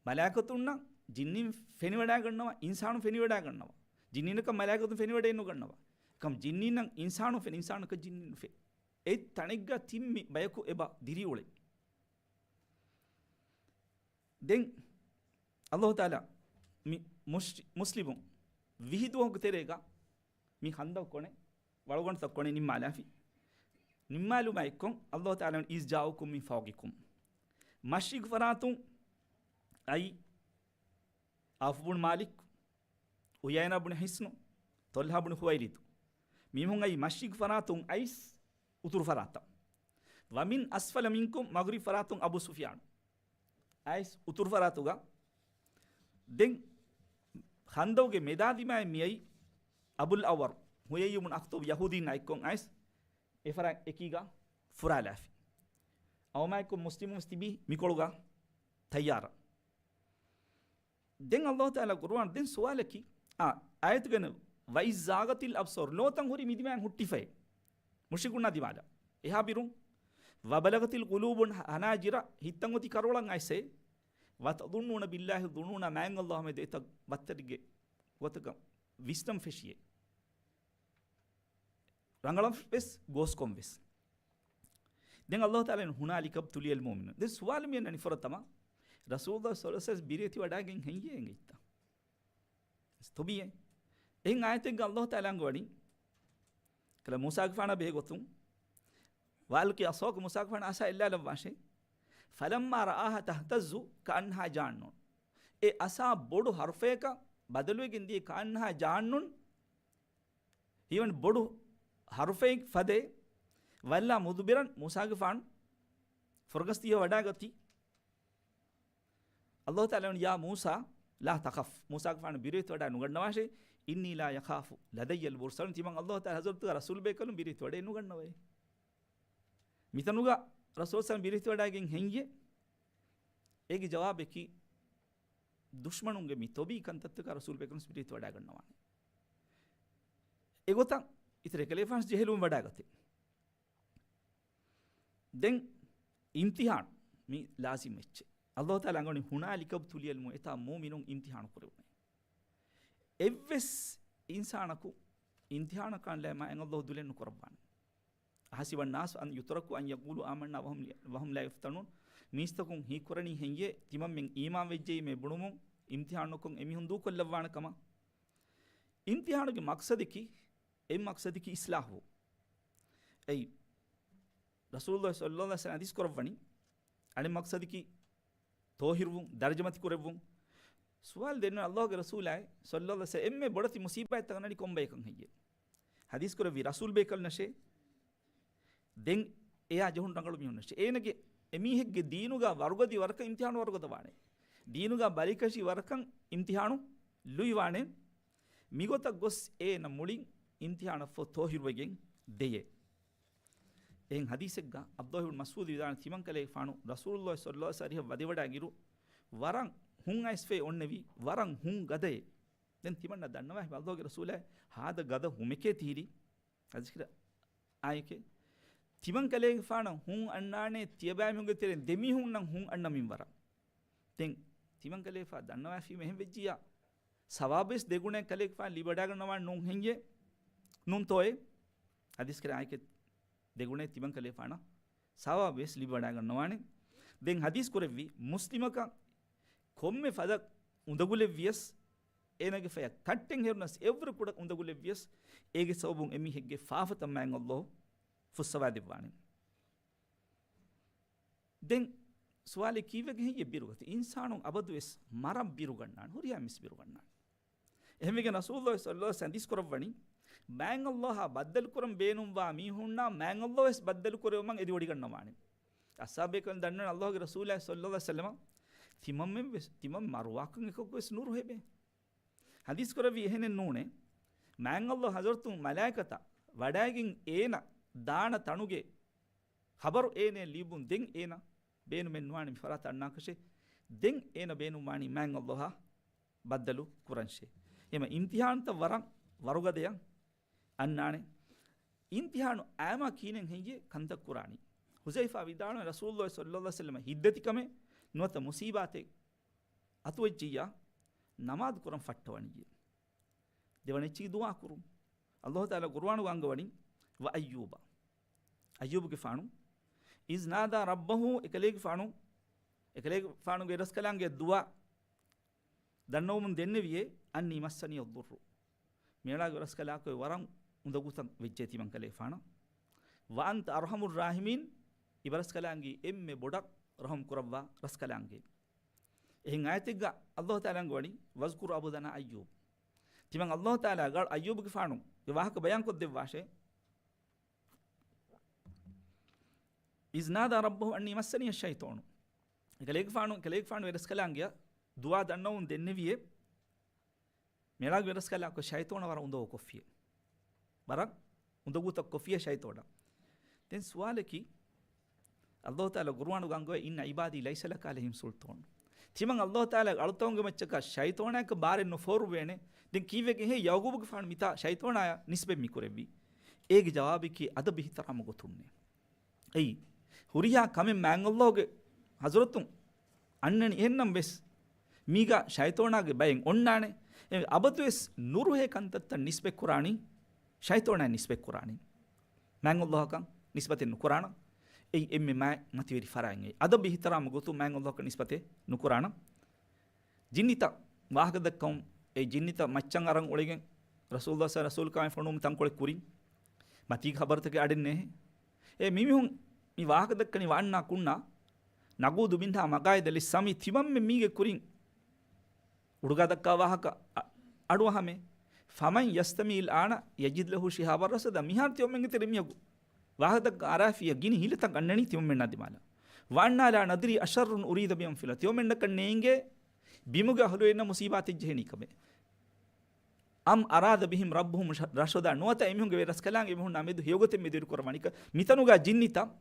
މަލާއިކަތުންނަށް ޖިންނިން ފެނިވަޑާގަންނަވާ، އިންސާނުން ފެނިވަޑާގަންނަވާ. ޖިންނިންނަކަށް މަލާއިކަތުން ފެނިވަޑައެއްނުގަންނަވާ. ކަމް ޖިންނިންނަށް އިންސާނުން ފެނި، އިންސާނަކަށް ޖިންނިން ނުފެ. އެއް ތަނެއްގަ ތިން މި ބަޔަކު އެބަ ދިރިއުޅެ. ދެން އަލްލާހު ތަޢާލާ މި މުސް-، މުސްލިމުން ވިހި ދުވަހުގެ ތެރޭގަ މި ހަނދަކު ކޮނެ، ވަޅުގަނޑުތައް ކޮނެ ނިންމާލާފި. ނިންމާލުމާ އެއްކޮށް، އަލްލާހު ތަޢާލާ، إذ جاءوكم من فوقكم، މަޝްރިޤު ފަރާތުން އައި ޢައުފު ބުނު މާލިކު، އުޔައިނާ ބުނު ޙިޞްނު، ޠަލްޙާ ބުނު ޚުވައިލިދު، މީހުން އައި މަޝްރިޤު ފަރާތުން އައިސް އުތުރު ފަރާތަށް. ومن أسفل منكم، މަޣްރިބު ފަރާތުން އަބޫ ސުފްޔާނު އައިސް އުތުރު ފަރާތުގަ. ދެން ޚަންދަޤުގެ މެދާ ދިމާއިން މިއައި އަބުލް އަވަރު ޙުޔައްޔު ބުނު އަޚްޠަބު ޔަހޫދީންނާ އެއްކޮށް އައިސް އެފަރާތް އެކީގަ ފުރާލާފި. އަވަމާއެކު މުސްލިމުން ވެސް ތިބީ މިކޮޅުގަ ތައްޔާރަށް. ދެން އަލްލާހު ތަޢާލާ ޤުރުއާން ދެން ސުވާލަކީ، އާ، އާޔަތުގަ، وإذ زاغت الأبصار، ލޯތައް ހުރި މިދިމާއިން ހުއްޓިފައޭ. މުޝްރިކުންނާ ދިމާލަށް. އެހާ ބިރުން، وبلغت القلوب الحناجر، ހިތްތައް އޮތީ ކަރޮޅަށް އައިސޭ، وتظنون بالله الظنونا، މާތް އަލްލާހު މެދު އެތައް ބައްތަރެއްގެ ގޮތަކަށް ވިސްނަން ފެށިއޭ. ރަނގަޅަށް ވެސް، ގޯސްކޮށް ވެސް. ދެން އަލްލާހު ތަޢާލާ، هنالك ابتلي المؤمنون. ދެން ސުވާލު މިއަންނަނީ ފުރަތަމަ، ރަސޫލުއްލާހި ޞައްލައްލާހު ޢަލައިހި ވަސައްލަމަ ބިރޭތިވަޑާގެން ހެއްޔޭ އެނގިއްތަ؟ ތޮބީއޭ. އެހެން އާޔަތެއްގަ އަލްލާހު ތަޢާލާ އަންގަވަނީ، ކަލޭ މޫސާގެފާނާ ބެހޭގޮތުން، وألق عصاك، މޫސާގެފާނު އަސާ އެއްލާލައްވާށޭ. فلما رآها تهتز كأنها جان، އެ އަސާ ބޮޑު ހަރުފަޔަކަށް ބަދަލުވެގެން ދިޔަ، كأنها جان، ހީވަނީ ބޮޑު ހަރުފައެއް ފަދައި، ولى مدبرا، މޫސާގެފާނު ފުރަގަސްދީ ވަޑާގަތީ. އަލްލާހު ތަޢާލާ ވަނީ، يا موسى لا تخف، މޫސާގެފާނު ބިރުވެތިވަޑާ ނުގަންނަވާށޭ، إني لا أخاف لدي المرسلون، ތިމަން އަލްލާހު ތަޢާލާ ޙަޟްރަތުގަ ރަސޫލު ބޭކަލުން ބިރުވެތިވަޑައެއް ނުގަންނަވައޭ. މިތަނުގަ ރަސޫލު ޞައްލައްލާހު ޢަލައިހި ވަސައްލަމަ ބިރުވެތިވަޑާގެން ހެއްޔޭ؟ އޭގެ ޖަވާބަކީ، ދުޝްމަނުންގެ މި ތޮބީ ކަންތައްތަކާ ރަސޫލު ބޭކަލުން ބިރުވެތިވަޑާގަންނަވާނެ. އެގޮތަށް އިތުރު އެކަލޭފާނު ޖެހިލުން ވަޑާގަތޭ. ދެން އިމްތިޙާނު މި ލާޒިމް އެއްޗެއް. އަލްލާހު ތަޢާލާ އަންގަވަނީ، هنالك ابتلي المؤمنون، އެތާ މުއުމިނުން އިމްތިޙާނު ކުރެވުނީ. އެއްވެސް އިންސާނަކު އިމްތިޙާނަކާން ލައި މާތް އަލްލާހު ދުލެއް ނުކުރައްވާނެ. أحسب الناس أن يتركوا أن يقولوا آمنا وهم، وهم لا يفتنون. މީސްތަކުން ހީކުރަނީ ހެއްޔޭ؟ ތިމަންމެން އީމާން ވެއްޖެއީމޭ ބުނުމުން އިމްތިޙާނު ނުކޮށް އެމީހުން ދޫކޮށްލައްވާނެ ކަމަށް. އިމްތިޙާނުގެ މަޤްޞަދަކީ، އެއް މަޤްޞަދަކީ އިޞްލާޙު. އެއީ، ރަސޫލުއްލާހި ޞައްލައްލާހު ޢަލައިހި ވަސައްލަމަ ޙަދީޘް ކުރައްވަނީ، އަނެއް މަޤްޞަދަކީ ޠާހިރުވުން، ދަރަޖަމަތި ކުރެއްވުން. ސުވާލު ދެންނެވި، އަލްލާހުގެ ރަސޫލާއި ޞައްލައްލާހު ޢަލައިހި ވަސައްލަމަ، އެންމެ ބޮޑެތި މުޞީބާތްތައް އަންނަނީ ކޮން ބަޔަކަށް ހެއްޔޭ؟ ޙަދީޘް ކުރެއްވީ ރަސޫލު ބޭކަލުންނަށޭ. ދެން އެޔާ ޖެހުނު ރަނގަޅު މީހުންނަށޭ. އޭނަގެ އެމީހެއްގެ ދީނުގަ ވަރުގަދަ ވަރަކަށް އިމްތިޙާނު ވަރުގަދަވާނެ. ދީނުގަ ބަލިކަށި ވަރަކަށް އިމްތިހާނު ލުއިވާނެ. މިގޮތަށް ގޮސް އޭނަ މުޅިން އިމްތިހާނަށް ފޯ ތޯހިރުވެގެން ދެޔޭ. އެހެން ޙަދީޘެއްގަ ޢަބްދުﷲ ބިން މަސްޢޫދު ވިދާޅުވި ތިމަން ކަލޭގެފާނު ރަސޫލުﷲ ޞައްލަﷲ ޢަލައިހި ވަސައްލަމަ ވަދެވަޑައިގެން އިރު ވަރަށް ހުން އައިސްފައި އޮންނެވި، ވަރަށް ހުން ގަދައެއް. ދެން ތިމަންނަ ދަންނަވާ އައިސް ޢަބްދުﷲގެ ރަސޫލާ ހާދަ ގަދަ ހުމެކޭ ތިހިރީ. އަޒިކިރ އާއެކޭ. ތިމަން ކަލޭގެފާނަށް ހުން އަންނާނެ ތިޔަބައިމީހުންގެ ތެރެއިން ދެމީހުންނަށް ހުން އަންނަމިން ވަރަށް. ދެން ތިމަން ކަލޭގެފާ ދަންނަވާފީމަ އެހެން ވެއްޖިއްޔާ، ސަވާބުވެސް ދެގުނައެއް ކަލޭގެފާނަށް ލިބިވަޑައިގަންނަވާނެ ނޫން ހެއްޔޭ؟ ނޫންތޯއޭ؟ އަޒިކިރ އާއެކޭ. ދެގުނައެއް ތިމަން ކަލޭގެފާނަށް ސަވާބުވެސް ލިބިވަޑައިގަންނަވާނެ. ދެން ޙަދީޘް ކުރެއްވި މުސްލިމަކަށް ކޮންމެ ފަދަ އުނދަގުލެއްވިޔަސް، އޭނަގެ ފަޔަށް ތައްޓެއް ހެރުނަސް އެއްވުރެ ކުޑަ އުނދަގުލެއްވިޔަސް، އޭގެ ސަބަބުން އެމީހެއްގެ ފާފަތައް މާތް ﷲ ފުއްސަވާދެއްވާނެ. ދެން ސުވާލެއް، ކީއްވެގެން ހެއްޔޭ ބިރުގަތު؟ އިންސާނުން އަބަދުވެސް މަރަން ބިރުގަންނާނެ، ހުރިހާ މީސް ބިރުގަންނާނެ. އެހެންވެގެން ރަސޫލުﷲ ޞައްލަﷲ ޢަލައިހި ވަސައްލަމަ ޙަދީޘް ކުރައްވަނީ، މާތް ﷲއާ ބައްދަލުކުރަން ބޭނުންވާ މީހުންނާ މާތް ﷲ ވެސް ބައްދަލުކުރެވުމަށް އެދިވޮޑިގަންނަވާނެ. އަޞްޙާބޭކަލުން ދަންނަވަނީ ﷲގެ ރަސޫލާ ޞައްލަﷲ ޢަލައިހި ވަސައްލަމަ ތިމަންމެން ވެސް، ތިމަން މަރުވާކަން އެކަކު ވެސް ނުރުހެބޭ. ޙަދީޘް ކުރެއްވީ އެހެނެއް ނޫނޭ. މާތް ﷲ ޙަޟްރަތު މަލާއިކަތާ ވަޑައިގެން އޭނަ ދާނަ ތަނުގެ ޚަބަރު އޭނަ ލިބުން ދެން އޭނަ ބޭނުމެއް ނުވާނެ މި ފަރާތަށް އަންނާކަށެއް. ދެން އޭނަ ބޭނުންވާނީ މާތް ﷲއާ ބައްދަލު ކުރަންށޭ. އެމަ އިމްތިޙާނުތައް ވަރަށް ވަރުގަދަޔަށް އަންނާނެ. އިމްތިޙާނު އާމާ ކިހިނެއް ހެއްޔޭ ކަންތައް ކުރާނީ؟ ޙުޛައިފާ ވިދާޅުވި ރަސޫލުﷲ ޞައްލަﷲ ޢަލައިހި ވަސައްލަމަ ހިތްދަތިކަމެއް ނުވަތަ މުޞީބާތެއް އަތުވެއްޖިއްޔާ ނަމާދު ކުރަން ފައްޓަވަނިއްޔޭ. ދެވަނަ އެއްޗެއް ދުޢާ ކުރުން. ﷲ ތަޢާލާ ޤުރުއާނުގަ އަންގަވަނީ، ވައައްޔޫބަ. އައްޔޫބުގެފާނު، އިޒް ނާދާ ރައްބަހު، އެކަލޭގެފާނު، އެކަލޭގެފާނުގެ ރަސްކަލާނގެ ދުޢާ ދަންނަވަމުން ދެންނެވިއޭ، އަންނީ މައްސަނިޔަ އައްޟުއްރު. މިއަޅާގެ ރަސްކަލާކޮ ވަރަށް އުނދަގޫތައް ވެއްޖެ ތިމަން ކަލޭގެފާނަށް. ވައަންތަ އަރްޙަމުއް ރާޙިމީން، އިބަ ރަސްކަލާނގީ އެންމެ ބޮޑަށް ރަޙުމް ކުރައްވާ ރަސްކަލާނގެ. އެހެން އާޔަތެއްގަ ﷲ ތަޢާލާ އަންގަވަނީ، ވަޒްކުރު ޢަބްދަނާ އައްޔޫބް. ތިމަން ﷲ ތަޢާލާ އައްޔޫބުގެފާނުގެ ވާހަކަ ބަޔާންކޮށްދެއްވާށޭ. އިޒް ނާދާ ރައްބަހު އަންނީ މައްސަނިޔަ ޝައިޠާނު. ކަލޭގެފާނު، ކަލޭގެފާނުގެ ރަސްކަލާނގެ ދުޢާ ދަންނަވަމުން ދެންނެވިއޭ، މިއަޅާގެ ރަސްކަލާކޮ ޝައިޠާނަށް ވަރަށް އުނދަގޫ ކޮށްފިޔޭ. ވަރަށް އުނދަގޫތައް ކޮށްފިޔޭ ޝައިޠާނަށް. ދެން ސުވާލަކީ، ﷲ ތަޢާލާ ޤުރުއާނުގަ އަންގަވޭ، އިންނަ ޢިބާދީ ލައިސަ ލަކަ ޢަލައިހިމް ސުލްޠާން. ތިމަން ﷲ ތަޢާލާގެ އަޅުތަކުންގެ މައްޗަކަށް ޝައިޠާނާއެކު ބާރެއް ނުފޯރުވޭނެ. ދެން ކީއްވެގެން ހޭ ޔަޢުޤޫބުގެފާނު މިތާ ޝައިޠާނާއަށް ނިސްބަތް މި ކުރެއްވީ؟ އޭގެ ޖަވާބަކީ އަދަބު އިޙްތިރާމު ގޮތުންނޭ. އެއީ، ހުރިހާ ކަމެއް މާތް ﷲގެ ޙަޟްރަތުން އަންނަނީ އެހެންނަމަ ވެސް، މީގަ ޝައިޠާނާގެ ބައެއް އޮންނާނެ. އެ އަބަދުވެސް ނުރުހޭ ކަންތައްތައް ނިސްބަތް ކުރާނީ، ޝައިޠާނާއަށް ނިސްބަތް ކުރާނީ. މާތް ﷲއަކަށް ނިސްބަތެއް ނުކުރާނަން. އެއީ އެންމެ މާތް މަތިވެރި ފަރާތް އެއީ. އަދަބު އިޙްތިރާމު ގޮތުން މާތް ﷲއަކަށް ނިސްބަތެއް ނުކުރާނަން. ޖިންނިތައް ވާހަކަ ދައްކަމުން، އެ ޖިންނިތައް މައްޗަށް އަރަން އުޅެގެން ރަސޫލުﷲ ޞައްލަﷲ ޢަލައިހި ވަސައްލަމަ ފޮނުވުމުން ތަންކޮޅެއް ކުރިން. މަތީގެ ޚަބަރުތަކެއް އަޑެއް ނެހޭ. އެ މިމީހުން މި ވާހަކަ ދައްކަނީ، ވައަންނާ ކުންނާ ނަޤޫދު މިންހާ މަޤާޢިދަ ލިއްސަމްޢި، ތިމަންމެން މީގެ ކުރިން އުޑުގާ ދައްކާ ވާހަކަ އަ-، އަޑުއަހަމޭ. ފަމަން ޔަސްތަމިޢިލް އާނަ ޔަޖިދް ލަހޫ ޝިހާބަން ރަޞަދާ. މިހާރު ތިމަންމެންގެ ތެރެއިން މީހަކު ވާހަކަ ދައްކަން އަރާފިޔާ ގިނަ ހިލަތައް އަންނަނީ ތިމަންމެންނާ ދިމާލަށް. ވައަންނާ ލާ ނަދްރީ އަޝައްރުން އުރީދަ ބިމަން ފިލް އަރްޟި. ތިމަންމެންނަކަށް ނޭނގޭ ބިމުގެ އަހުލުވެރިންނަށް މުޞީބާތެއް ޖެހެނީ ކަމެއް. އަމް އަރާދަ ބިހިމް ރައްބުހުމް ރަޝަދާ. ނުވަތަ އެމީހުންގެ ރަސްކަލާނގެ އެމީހުންނާ މެދު ހެޔޮގޮތެއް މެދުވެރި ކުރައްވަނީ. މިތަނުގަ ޖިންނިތައް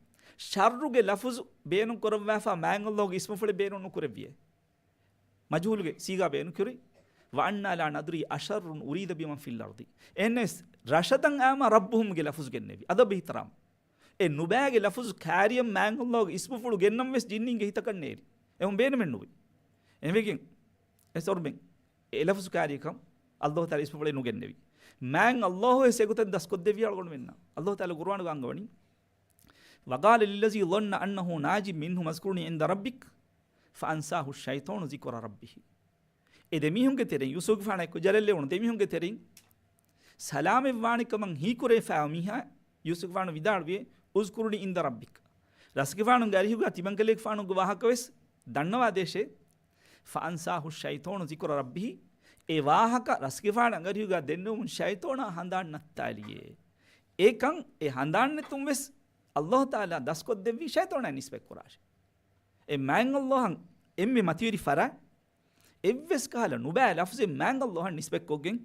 ޝައްރުގެ ލަފުޒު ބޭނުން ކުރައްވާފަ މާތް ﷲގެ އިސްމުފުޅެއް ބޭނުން ނުކުރެއްވިއޭ. މަޖްހޫލުގެ ސީގާ ބޭނުން ކުރި، ވައަންނާ ލާ ނަދްރީ އަޝައްރުން އުރީދަ ބިމަން ފިލް އަރްޟި. އެހެންނަމަވެސް، ރަޝަދަން އާމަ ރައްބުހުމްގެ ލަފުޒު ގެންނެވި. އަދަބު އިޙްތިރާމް. އެ ނުބައިގެ ލަފުޒު ކާރިޔަށް މާތް ﷲގެ އިސްމުފުޅު ގެންނަން ވެސް ޖިންނީންގެ ހިތަކަށް ނޭރި. އެހުން ބޭނުމެއް ނުވި. އެހެންވެގެން، އެ ސޮރުމެން އެ ލަފުޒު ކާރިޔަކަށް ﷲ ތަޢާލާ އިސްމުފުޅެއް ނުގެންނެވި. މާތް ﷲ ވެސް އެގޮތަށް ދަސްކޮށްދެއްވި އަޅުގަނޑުމެންނަށް. ﷲ ތަޢާލާ ޤުރުއާނުގަ އަންގަވަނީ، وقال للذي ظن أنه ناج منهما اذكرني عند ربك فأنساه الشيطان ذكر ربه. އެ ދެމީހުންގެ ތެރެއިން، ޔޫސުފުގެފާނާ އެއްކޮށް ޖަލަށް ލެވުނު ދެމީހުންގެ ތެރެއިން ސަލާމަތްވާނެ ކަމަށް ހީކުރެވިފައިވާ މީހާ، ޔޫސުފުގެފާނު ވިދާޅުވި، اذكرني عند ربك. ރަސްގެފާނުގެ އަރިހުގަ ތިމަންކަލޭގެފާނުގެ ވާހަކަ ވެސް ދަންނަވާ ދޭށޭ. فأنساه الشيطان ذكر ربه. އެ ވާހަކަ ރަސްގެފާނު އަރިހުގަ ދެންނެވުމުން ޝައިޠާނާ ހަނދާން ނައްތާލިއޭ. އެކަން އެ ހަނދާން ނެތުން ވެސް ﷲ ތަޢާލާ ދަސްކޮށްދެއްވީ ޝައިޠާނާ ނިސްބަތް ކުރާށޭ. އެ މާތް ﷲއަށް އެންމެ މަތިވެރި ފަރާތް އެއްވެސް ކަހަލަ ނުބައި ލަފްޒެއް މާތް ﷲ އަށް ނިސްބަތްކޮށްގެން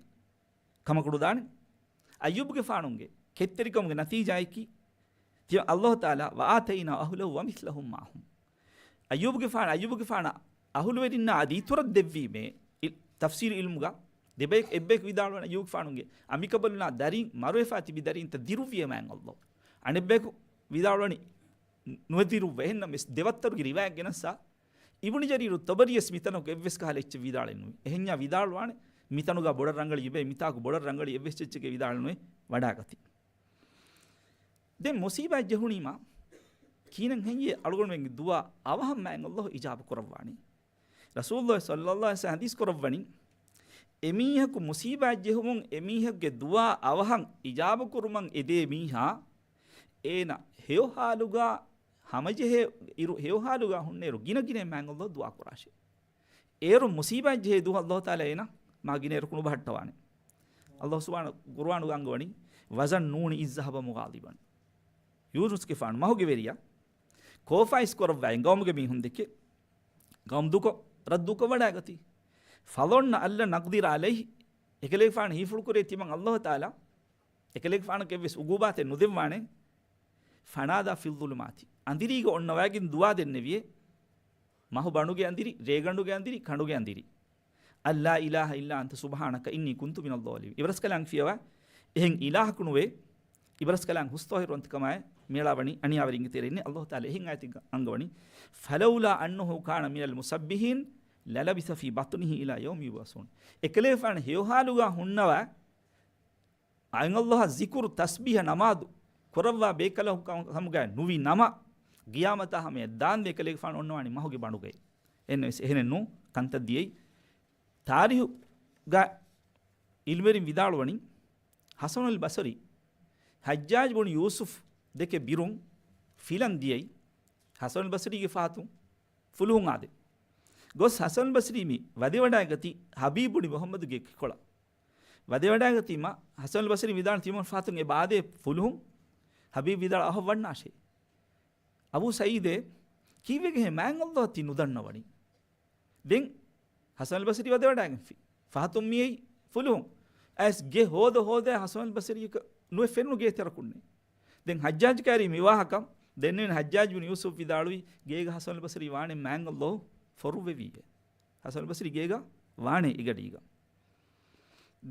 ކަމަކު ނުދާނެ. އައްޔޫބުގެފާނުގެ ކެތްތެރިކަމުގެ ނަތީޖާއަކީ، ތިޔަ ﷲ ތަޢާލާ، "وَآتَيْنَا أَهْلَهُ وَمِثْلَهُمْ مَعَهُمْ." އައްޔޫބުގެފާނު، އައްޔޫބުގެފާނަށް އަހުލުވެރިންނާ އަދި އިތުރަށް ދެއްވީމޭ. ތަފްސީރު ޢިލްމުގަ ދެބަޔަކު، އެއްބަޔަކު ވިދާޅުވަނީ އައްޔޫބުގެފާނުގެ އަނބިކަނބަލުންނާ ދަރީން، މަރުވެފާ ތިބި ދަރީންތައް ދިރުއްވިޔޭ މާތް ﷲ. އަނެއްބަޔަކު ވިދާޅުވަނީ ނުވެ ދިރުއްވަ. އެހެންނަމަވެސް ދެވައްތަރުގެ ރިވާޔަތް ގެނައްސާ، އިބްނު ޖަރީރު ތަބަރީ ވެސް މިތަނަކު އެއްވެސް ކަހަލަ އެއްޗެއް ވިދާޅެއް ނުވި. އެހެންޏާ ވިދާޅުވާނެ، މިތަނުގަ ބޮޑަށް ރަނގަޅީ އެބައި، މިތާކު ބޮޑަށް ރަނގަޅީ އެއްވެސް އެއްޗެއްގެ ވިދާޅެއް ނުވެ ވަޑާގަތީ. ދެން މުސީބާތް ޖެހުނީމާ ކިހިނެއް ހެއްޔޭ އަޅުގަނޑުމެންގެ ދުޢާ އަވަހަށް މާތް ﷲ އިޖާބަ ކުރައްވާނީ؟ ރަސޫލުﷲ ޞައްލަﷲ ޢަލައިހި ވަސައްލަމަ ޙަދީޘް ކުރައްވަނީ، އެމީހަކު މުސީބާތް ޖެހުމުން އެމީހެއްގެ ދުޢާ އަވަހަށް އިޖާބަ ކުރުމަށް އެދޭ މީހާ، އޭނަ ހެޔޮ ޙާލުގަ ހަމަޖެހޭ އިރު، ހެޔޮ ޙާލުގަ ހުންނައިރު ގިނަ ގިނައިން މާތް ﷲ ދުޢާ ކުރާށޭ. އޭރު މުސީބާތް ޖެހޭ ދުވަހު ﷲ ތަޢާލާ އޭނަ މާ ގިނައިރަކު ނުބަހައްޓަވާނެ. ﷲ ސުބްޙާނަހޫ ޤުރުއާނުގަ އަންގަވަނީ، "وَذَا النُّونِ إِذْ ذَهَبَ مُغَاضِبًا." ޔޫނުސްގެފާނު މަހުގެ ވެރިޔާ ކޯފާއިސް ކުރައްވައި ގައުމުގެ މީހުން ދެކެ ގައުމު ދޫކޮށް، ރައްދުކޮށް ވަޑާގަތީ. "فَظَنَّ أَنْ لَنْ نَقْدِرَ عَلَيْهِ." އެކަލޭގެފާނު ހީފުޅު ކުރޭ ތިމަން ﷲ ތަޢާލާ އެކަލޭގެފާނަކަށް އެއްވެސް އުގޫބާތެއް ނުދެއްވާނެ. "فَنَادَى فِي الظُّلُمَاتِ." އަނދިރީގަ އޮންނަވައިގެން ދުޢާ ދެންނެވިއޭ. މަހު ބަނޑުގެ އަނދިރި، ރޭގަނޑުގެ އަނދިރި، ކަނޑުގެ އަނދިރި. "أَنْ لَا إِلَهَ إِلَّا أَنْتَ سُبْحَانَكَ إِنِّي كُنْتُ مِنَ الظَّالِمِينَ." އިބަރަސްކަލާނގެ ފިޔަވާ އެހެން އިލާހަކު ނުވޭ، އިބަރަސްކަލާނގެ ހުސްތޯހިރުވަންތަކަމާއި މިއަޅާ ވަނީ އަނިޔާވެރިންގެ ތެރެއިންނޭ. ﷲ ތަޢާލާ އެހެން އާޔަތެއްގަ އަންގަވަނީ، "فَلَوْلَا أَنَّهُ كَانَ مِنَ الْمُسَبِّحِينَ لَلَبِثَ فِي بَطْنِهِ إِلَىٰ يَوْمِ يُبْعَثُونَ." އެކަލޭގެފާނު ހެޔޮ ޙާލުގަ ހުންނަވާ، މާތް ﷲ އަށް ޒިކުރު، ތަސްބީޙަ، ނަމާދު ކުރައްވާ ބޭކަލަކު ކަމުގައި ނުވި ނަމަ، ޤިޔާމަތާ ހަމަޔަށް ދާންދެ އެކަލޭގެފާނު އޮންނަވާނީ މަހުގެ ބަނޑުގައި. އެހެންނަމަވެސް އެހެނެއް ނޫން، ކަންތައް ދިޔައީ. ތާރީޚުގަ ޢިލްމުވެރިން ވިދާޅުވަނީ، ޙަސަނުލް ބަޞްރީ ޙައްޖާޖް ބުނު ޔޫސުފް ދެކެ ބިރުން ފިލަން ދިޔައީ، ޙަސަނުލް ބަޞްރީގެ ފަހަތުން ފުލުހުން އާދެ. ގޮސް ޙަސަނުލް ބަޞްރީ މި ވަދެވަޑައިގަތީ ޙަބީބް ބުނި މުޙައްމަދުގެ ކިކޮޅަށް. ވަދެވަޑައިގަތީމަ ޙަސަނުލް ބަޞްރީ ވިދާޅު ތިމަން ފަހަތުން އެބަ އާދޭ ފުލުހުން. ޙަބީބް ވިދާޅު އަހަށް ވަންނާށޭ. އަބޫ ސަޢީދޭ، ކީއްވެގެ މާތް ﷲ އަށް ތި ނުދަންނަވަނީ؟ ދެން ޙަސަނުލް ބަޞްރީ ވަދެވަޑައިގެންފި. ފަހަތުން މިއައީ ފުލުހުން. އައިސް ގެ ހޯދަ ހޯދައި ޙަސަނުލް ބަޞްރީއަކަށް ނުވެ ފެނުނު ގޭތެރަކުންނޭ. ދެން ޙައްޖާޖް ކާރީ މިވާހަކަ ދެންނެވި ޙައްޖާޖް ބުނު ޔޫސުފް ވިދާޅުވީ، ގޭގަ ޙަސަނުލް ބަޞްރީ ވާނެ މާތް ﷲ ފޮރުއްވެވީއޭ. ޙަސަނުލް ބަޞްރީ ގޭގަ ވާނެ އެގަޑީގަ.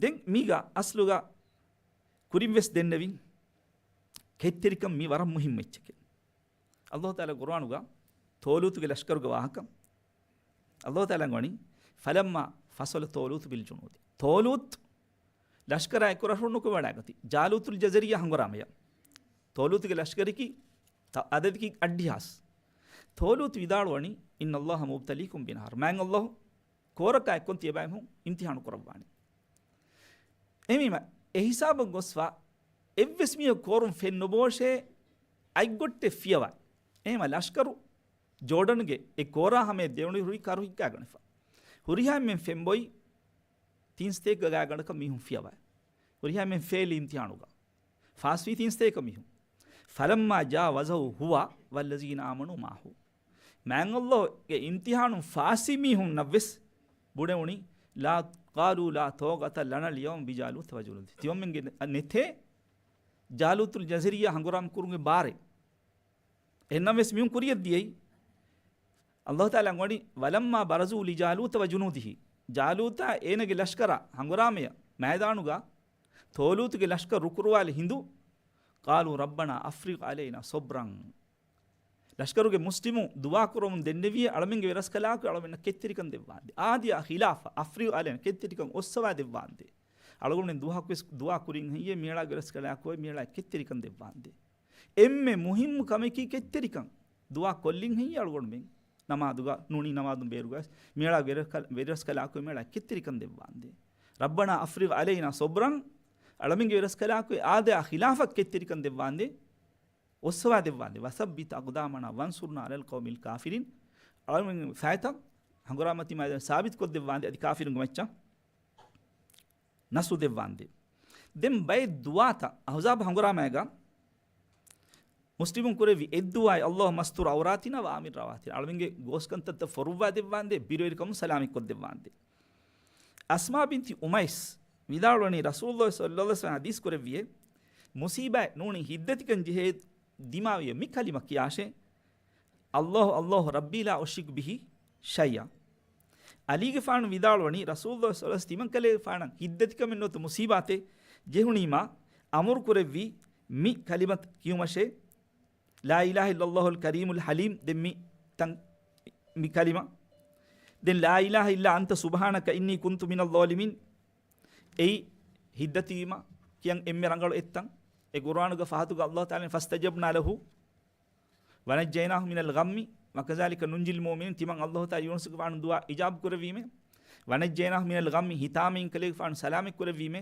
ދެން މީގަ އަސްލުގަ ކުރިން ވެސް ދެންނެވިން ކެތްތެރިކަން މީ ވަރަށް މުހިންމު އެއްޗެކޭ. ﷲ ތަޢާލާ ޤުރުއާނުގަ ތޯލޫތުގެ ލަޝްކަރުގެ ވާހަކަ ﷲ ތަޢާލާ އަންގަވަނީ، "فَلَمَّا فَصَلَ طَالُوتُ بِالْجُنُودِ." ތޯލޫތު ލަޝްކަރާ އެއްކުރަށް ނުކުމެވަޑައިގަތީ، ޖާލޫތުލް ޖަޒްރިއްޔާ ހަނގުރާމަޔަށް. ތޯލޫތުގެ ލަޝްކަރަކީ ތަ-، އަދަދަކީ އަށްޑިހާސް. ތޯލޫތު ވިދާޅުވަނީ، "إِنَّ اللَّهَ مُبْتَلِيكُمْ بِنَهَرٍ." މާތް ﷲ ކޯރަކާ އެއްކޮށް ތިޔަބައިމީހުން އިމްތިޙާނު ކުރައްވާނެ. އެހެންވީމަ، އެހިސާބަށް ގޮސްފަ، އެއްވެސް މީހަކު ކޯރުން ފެން ނުބޯށޭ، އަތްގޮށްޓެއް ފިޔަވާ. އެހެންވީމަ، ލަޝްކަރު ޖޯޑަންގެ އެ ކޯރާ ހަމަޔަށް ދެވުނު ހުރި ކަރު ހިއްކާގަނެފަ. ހުރިހާ އެންމެން ފެން ބޮއި، ތިން ސަތޭކަ ގާތްގަނޑަކަށް މީހުން ފިޔަވާ. ހުރިހާ އެންމެން ފެއިލް އިމްތިޙާނުގަ. ފާސްވީ ތިން ސަތޭކަ މީހުން. فَلَمَّا جَاوَزَهُ هُوَ وَالَّذِينَ آمَنُوا مَعَهُ. މާތް ﷲ ގެ އިމްތިޙާނުން ފާސްވި މީހުންނަށް ވެސް ބުނެވުނީ، لَا، قَالُوا لَا طَاقَةَ لَنَا الْيَوْمَ بِجَالُوتَ وَجُنُودِهِ. ތިމަންމެންގެ ނެތޭ ޖާލޫތުލް ޖަޒްރިއްޔާ ހަނގުރާމަ ކުރުމުގެ ބާރެއް. އެހެންނަމަވެސް މީހުން ކުރިއަށް ދިޔައީ. ﷲ ތަޢާލާ އަންގަވަނީ، وَلَمَّا بَرَزُوا لِجَالُوتَ وَجُنُودِهِ. ޖާލޫތާ އޭނަގެ ލަޝްކަރާ ހަނގުރާމަޔަށް މައިދާނުގަ ތޯލޫތުގެ ލަޝްކަރު ރުކުރުވާލި ހިނދު، قَالُوا رَبَّنَا أَفْرِغْ عَلَيْنَا صَبْرًا. ލަޝްކަރުގެ މުސްލިމު ދުޢާ ކުރަމުން ދެންނެވިއޭ، އަޅަމެންގެ ވެރަސްކަލާކޮ އަޅަމެންނަށް ކެތްތެރިކަން ދެއްވާނދޭ. އާދިޔާ ޚިލާފަށް، أَفْرِغْ عَلَيْنَا، ކެތްތެރިކަން އޮއްސަވާ ދެއްވާނދޭ. އަޅުގަނޑުމެން ދުވަހަކުވެސް ދުޢާ ކުރިން ހެއްޔޭ، މިއަޅާ ވެރަސްކަލާކޮ މިއަޅާ ކެތްތެރިކަން ދެއްވާނދޭ. އެންމެ މުހިއްމު ކަމަކީ ކެތްތެރިކަން. ދުޢާ ކޮށްލިން ހެއްޔޭ އަޅުގަނޑުމެން؟ ނަމާދުގަ ނޫނީ ނަމާދުން ބޭރުގަ މިއަޅާ ވެރަސްކަ-، ވެރަސްކަލާކޮ މިއަޅާ ކެތްތެރިކަން ދެއްވާނދޭ. رَبَّنَا أَفْرِغْ عَلَيْنَا صَبْرًا، އަޅަމެންގެ ވެރަސްކަލާކޮ އާދަޔާ ޚިލާފަށް ކެތްތެރިކަން ދެއްވާނދޭ. އޮއްސަވާ ދެއްވާނދޭ. وَثَبِّتْ أَقْدَامَنَا وَانْصُرْنَا عَلَى الْقَوْمِ الْكَافِرِينَ. އަޅަމެން ފައިތައް ހަނގުރާމަ ތިމާ ސާބިތު ކޮށްދެއްވާނދޭ، އަދި ކާފިރުންގެ މައްޗަށް ނަޞްރު ދެއްވާނދޭ. ދެން ބައެއް ދުޢާތައް އަޙްޒާބު ހަނގުރާމައިގަ މުސްލިމުން ކުރެއްވި އެއްދުޢާއި، اللهم استر عوراتنا وآمن روعاتنا، އަޅުމެންގެ ގޯސްކަންތައްތައް ފޮރުއްވާ ދެއްވާނދޭ، ބިރުވެރިކަމުން ސަލާމަތްކޮށްދެއްވާނދޭ. އަސްމާ ބިންތި އުމައިސް ވިދާޅުވަނީ، ރަސޫލުﷲ ޞައްލަﷲ ޢަލައިހި ވަސައްލަމަ ޙަދީޘް ކުރެއްވިއޭ، މުޞީބާތް ނޫނީ ހިތްދަތިކަން ޖެހޭ ދިމާވިޔަ މި ކަލިމަ ކިޔާށޭ، اللهم، اللهم ربي لا أشرك به شيئا. ޢަލީގެފާނު ވިދާޅުވަނީ، ރަސޫލުﷲ ޞައްލަﷲ ޢަލައިހި ވަސައްލަމަ ތިމަންކަލޭގެފާނަށް ހިތްދަތިކަމެއް ނުވަތަ މުޞީބާތެއް ޖެހުނީމާ، އަމުރު ކުރެއްވީ މި ކަލިމަ ކިޔުމަށޭ، لا إله إلا الله الكريم الحليم. ދެން މި ތަން، މި ކަލިމަ. ދެން لا إله إلا أنت سبحانك إني كنت من الظالمين. އެއީ ހިތްދަތިވީމަ ކިޔަން އެންމެ ރަނގަޅު އެއްތަން. އެ ޤުރްއާނުގެ ފަހަތުގަ الله تعالى فاستجبنا له ونجيناه من الغم وكذلك ننجي المؤمنين. ތިމަން الله تعالى ޔޫނުސްގެފާނު ދުޢާ އިޖާބަ ކުރެއްވީމޭ. ونجيناه من الغم، ހިތާމައިން ކަލޭގެފާނު ސަލާމަތް ކުރެއްވީމޭ.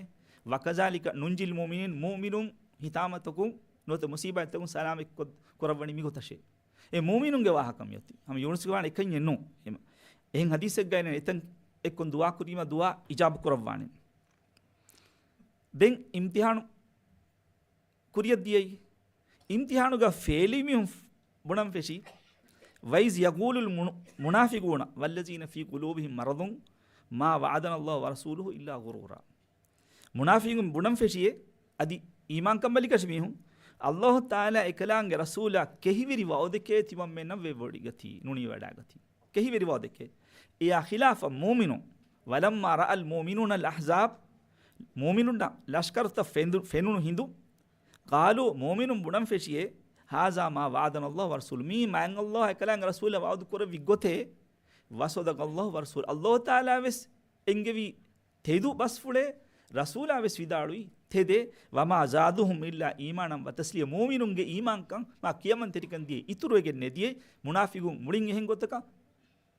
وكذلك ننجي المؤمنين، މުއުމިނުން ހިތާމަތަކުން ނުވަތަ މުޞީބާތްތަކުން ސަލާމަތް ކޮށް-، ކުރައްވަނީ މިގޮތަށޭ. އެ މުއުމިނުންގެ ވާހަކަ މިއޮތީ. ހަމަ ޔޫނުސްގެފާނު އެކަންޏެއް ނޫން. އެހެން ޙަދީޘެއްގައި އެތަން އެއްކޮށް ދުޢާ ކުރީމަ ދުޢާ އިޖާބަ ކުރައްވާނެ. ދެން އިމްތިޙާނު ކުރިއަށް ދިޔައީ. އިމްތިޙާނުގަ ފޭލި މީހުން ބުނަން ފެށީ، وإذ يقول المنافقون والذين في قلوبهم مرض ما وعدنا الله ورسوله إلا غرورا. މުނާފިޤުން ބުނަން ފެށިއޭ، އަދި އީމާންކަން ބަލިކަށި މީހުން، الله تعالى އެކަލާނގެ ރަސޫލާ ކެހިވެރި ވަޢުދެކޭ ތިމަންމެންނަށް ވެވޮޑިގަތީ، ނުނިވަޑައިގަތީ. ކެހިވެރި ވަޢުދެކޭ. އެއާ ޚިލާފަށް މުއުމިނުން، ولما رأى المؤمنون الأحزاب، މުއުމިނުންނަށް ލަޝްކަރުތައް ފެންދު-، ފެނުނު ހިނދު، قالوا، މުއުމިނުން ބުނަން ފެށިއޭ، هذا ما وعدنا الله ورسوله، މީ މާތް الله އެކަލާނގެ ރަސޫލާ ވަޢުދު ކުރެއްވި ގޮތޭ، وصدق الله ورسوله، الله تعالى ވެސް އެންގެވީ ތެދު ބަސްފުޅޭ، ރަސޫލާ ވެސް ވިދާޅުވީ ތެދޭ، وما زادهم إلا إيمانا وتسليما، މުއުމިނުންގެ އީމާންކަން މާ ކިޔަމަންތެރިކަން ދިޔައީ އިތުރުވެގެން ނެދިޔައީ. މުނާފިޤުން މުޅިން އެހެން ގޮތަކަށް،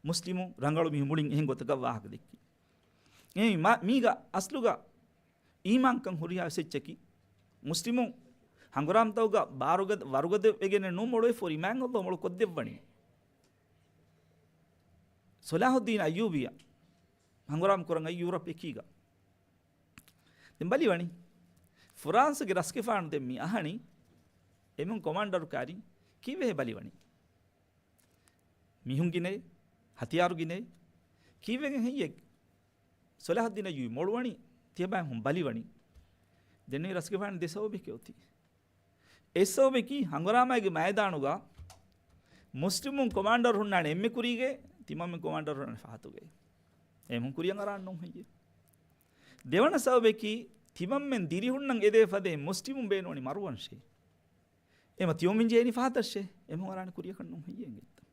މުސްލިމުން ރަނގަޅު މީހުން މުޅިން އެހެން ގޮތަކަށް ވާހަކަ ދެއްކި. އެ މާ-، މީގަ އަސްލުގަ އީމާންކަން ހުރިހާ އެއްޗަކީ، މުސްލިމުން ހަނގުރާމަތަކުގަ ބާރުގަ-، ވަރުގަދަ ވެގެނެއް ނޫން މޮޅުވެފަ ހުރީ މާތް ﷲ މޮޅު ކޮށްދެއްވަނީ. ޞަލާޙުއްދީން އައްޔޫބީއަށް ހަނގުރާމަ ކުރަން އައީ ޔޫރަޕް އެކީގަ. ދެން ބަލިވަނީ. ފުރާންސުގެ ރަސްގެފާނު ދެން މި އަހަނީ އެމުން ކޮމާންޑަރު ކާރިން ކީއްވެހޭ ބަލިވަނީ؟ މީހުން ގިނައޭ، ހަތިޔާރު ގިނައޭ، ކީއްވެގެން ހެއްޔޭ؟ ޞަލާޙުއްދީން އައްޔޫބީ މޮޅުވަނީ ތިޔަބައި ހުން ބަލިވަނީ. ދެން ރަސްގެފާނު ދެ ސަބަބެކޭ އޮތީ. އެއް ސަބަބަކީ ހަނގުރާމައިގެ މައިދާނުގަ މުސްލިމުން ކޮމާންޑަރު ހުންނާނެ އެންމެ ކުރީގަ، ތިމަންމެން ކޮމާންޑަރު ހުންނާނެ ފަހަތުގައި. އެމުން ކުރިއަށް އަރާން ނޫން ހެއްޔޭ؟ ދެވަނަ ސަބަބަކީ ތިމަންމެން ދިރިހުންނަން އެދޭ ފަދައިން މުސްލިމުން ބޭނުންވަނީ މަރުވަންށޭ. އެމަ ތިޔޮމިން ޖެހެނީ ފަހަތަށޭ. އެމުން އަރާނެ ކުރިއަކަށް ނޫން ހެއްޔޭ އިނގޭތަ؟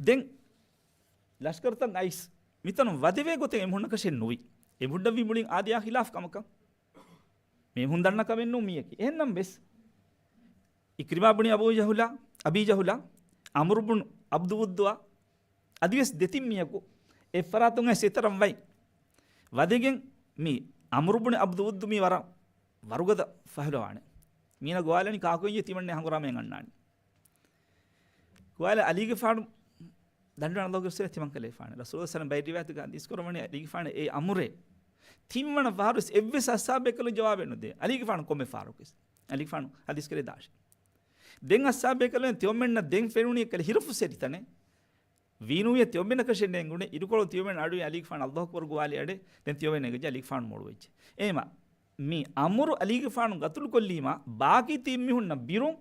ދެން ލަޝްކަރުތައް އައިސް މިތަނުން ވަދެވޭ ގޮތެއް އެމީހުންނަކަށެއް ނުވި. އެމީހުންނަށް ވީ މުޅިން އާދަޔާ ޚިލާފް ކަމަކަށް. މީހުން ދަންނަ ކަމެއް ނޫން މީއަކީ. އެހެންނަމަވެސް، އިކްރިމާ ބުނި އަބޫ ޖަހުލާ، އަބީ ޖަހުލާ، ޢަމްރު ބުނު ޢަބްދު ވުއްދުއާ، އަދިވެސް ދެތިން މީހަކު އެއްފަރާތުން އައިސް އެތަނަށް ވަތް ވަދެގެން މި ޢަމްރު ބުނި ޢަބްދު ވުއްދު މީ ވަރަށް ވަރުގަދަ ފަހުލަވާނެ. މީނަ ގޮވާލަނީ ކާކު އިން ތިމަންނެ ހަނގުރާމައިން އަންނާނީ. ގޮވާލަ ޢަލީގެފާނު ދަނޑުވަން ﷲ ގެ ރަސޫލާ ތިމަންކަލޭފާނެ. ރަސޫލާ ސަލަމް ބައެއް ރިވާޔަތުގަ ޙަދީޘް ކުރައްވަނީ ޢަލީގެފާނު އެ އަމުރޭ ތިންވަނަ ފަހަރުވެސް އެއްވެސް އަޞްޙާބެކަލުން ޖަވާބެއް ނުދޭ. ޢަލީގެފާނު ކޮންމެ ފަހަރަކުވެސް ޢަލީގެފާނު ޙަދީޘް ކުރޭ ދާށޭ. ދެން އަޞްޙާބެކަލުން ތިޔޮމެންނަށް ދެން ފެނުނީ ކަލެ ހިރަފުށް ސެރިތަނެއް. ވީނޫއޭ ތިޔޮމެންނަކަށެއް ނޭނގުނެ. އިރުކޮޅު ތިޔޮމެން އަޑުއި ޢަލީގެފާނު ﷲ އަކްބަރު ގޮވާލި އަޑެއް. ދެން ތިޔޮމެން ނޭނގި ޢަލީގެފާނު މޮޅުވެއްޖެ. އޭމަ މި އަމުރު ޢަލީގެފާނު ގަތުލުކޮށްލީމާ، ބާކީ ތިން މީހުންނަށް ބިރުން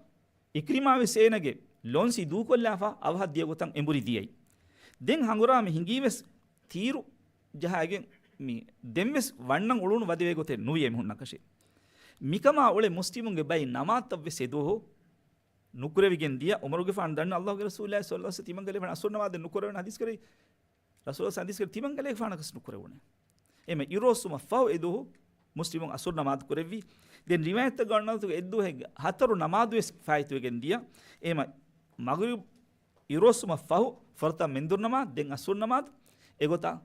އިކްރިމާ ވެސް އޭނަގެ ލޮންސި ދޫކޮށްލާފަ އަވަހަށް ދިޔަ ގޮތަށް އެނބުރި ދިޔައީ. ދެން ހަނގުރާމަ ހިނގީ ވެސް ތީރު ޖަހާގެން މި ދެން ވެސް ވަންނަން އުޅުނު ވަދެވޭ ގޮތެއް ނުވި އެމީހުންނަކަށެއް. މިކަމާ އުޅެ މުސްލިމުންގެ ބައި ނަމާދުތައް ވެސް އެދުވަހު ނުކުރެވިގެން ދިޔަ. ޢުމަރުގެފާނު ދަންނަ ﷲ ގެ ރަސޫލާ ޞައްލަﷲ ޢަލައިހި ވަސައްލަމަ ތިމަންކަލޭގެފާނު ޢަޞުރު ނަމާދެއް ނުކުރެވުނު ޙަދީޘް ކުރެއްވި. ރަސޫލާ ޙަދީޘް ކުރެއްވި ތިމަންކަލޭގެފާނަކަސް ނުކުރެވުނޭ. އެމަ އިރުއޮއްސުމަށް ފަހު އެދުވަހު މުސްލިމުން ޢަޞުރު ނަމާދު ކުރެއްވި. ދެން ރިވާޔަތްތައް ގަންނަވަތުގެ އެއްދުވަހެއްގަ ހަތަރު ނަމާދު ވެސް ފާއިތުވެގެން ދިޔަ. އެމަ މަޣްރިބް އިރުއޮއްސުމަށް ފަހު ފުރަތަމަ މެންދުރު ނަމާދު، ދެން ޢަޞުރު ނަމާދު އެގޮތަށް،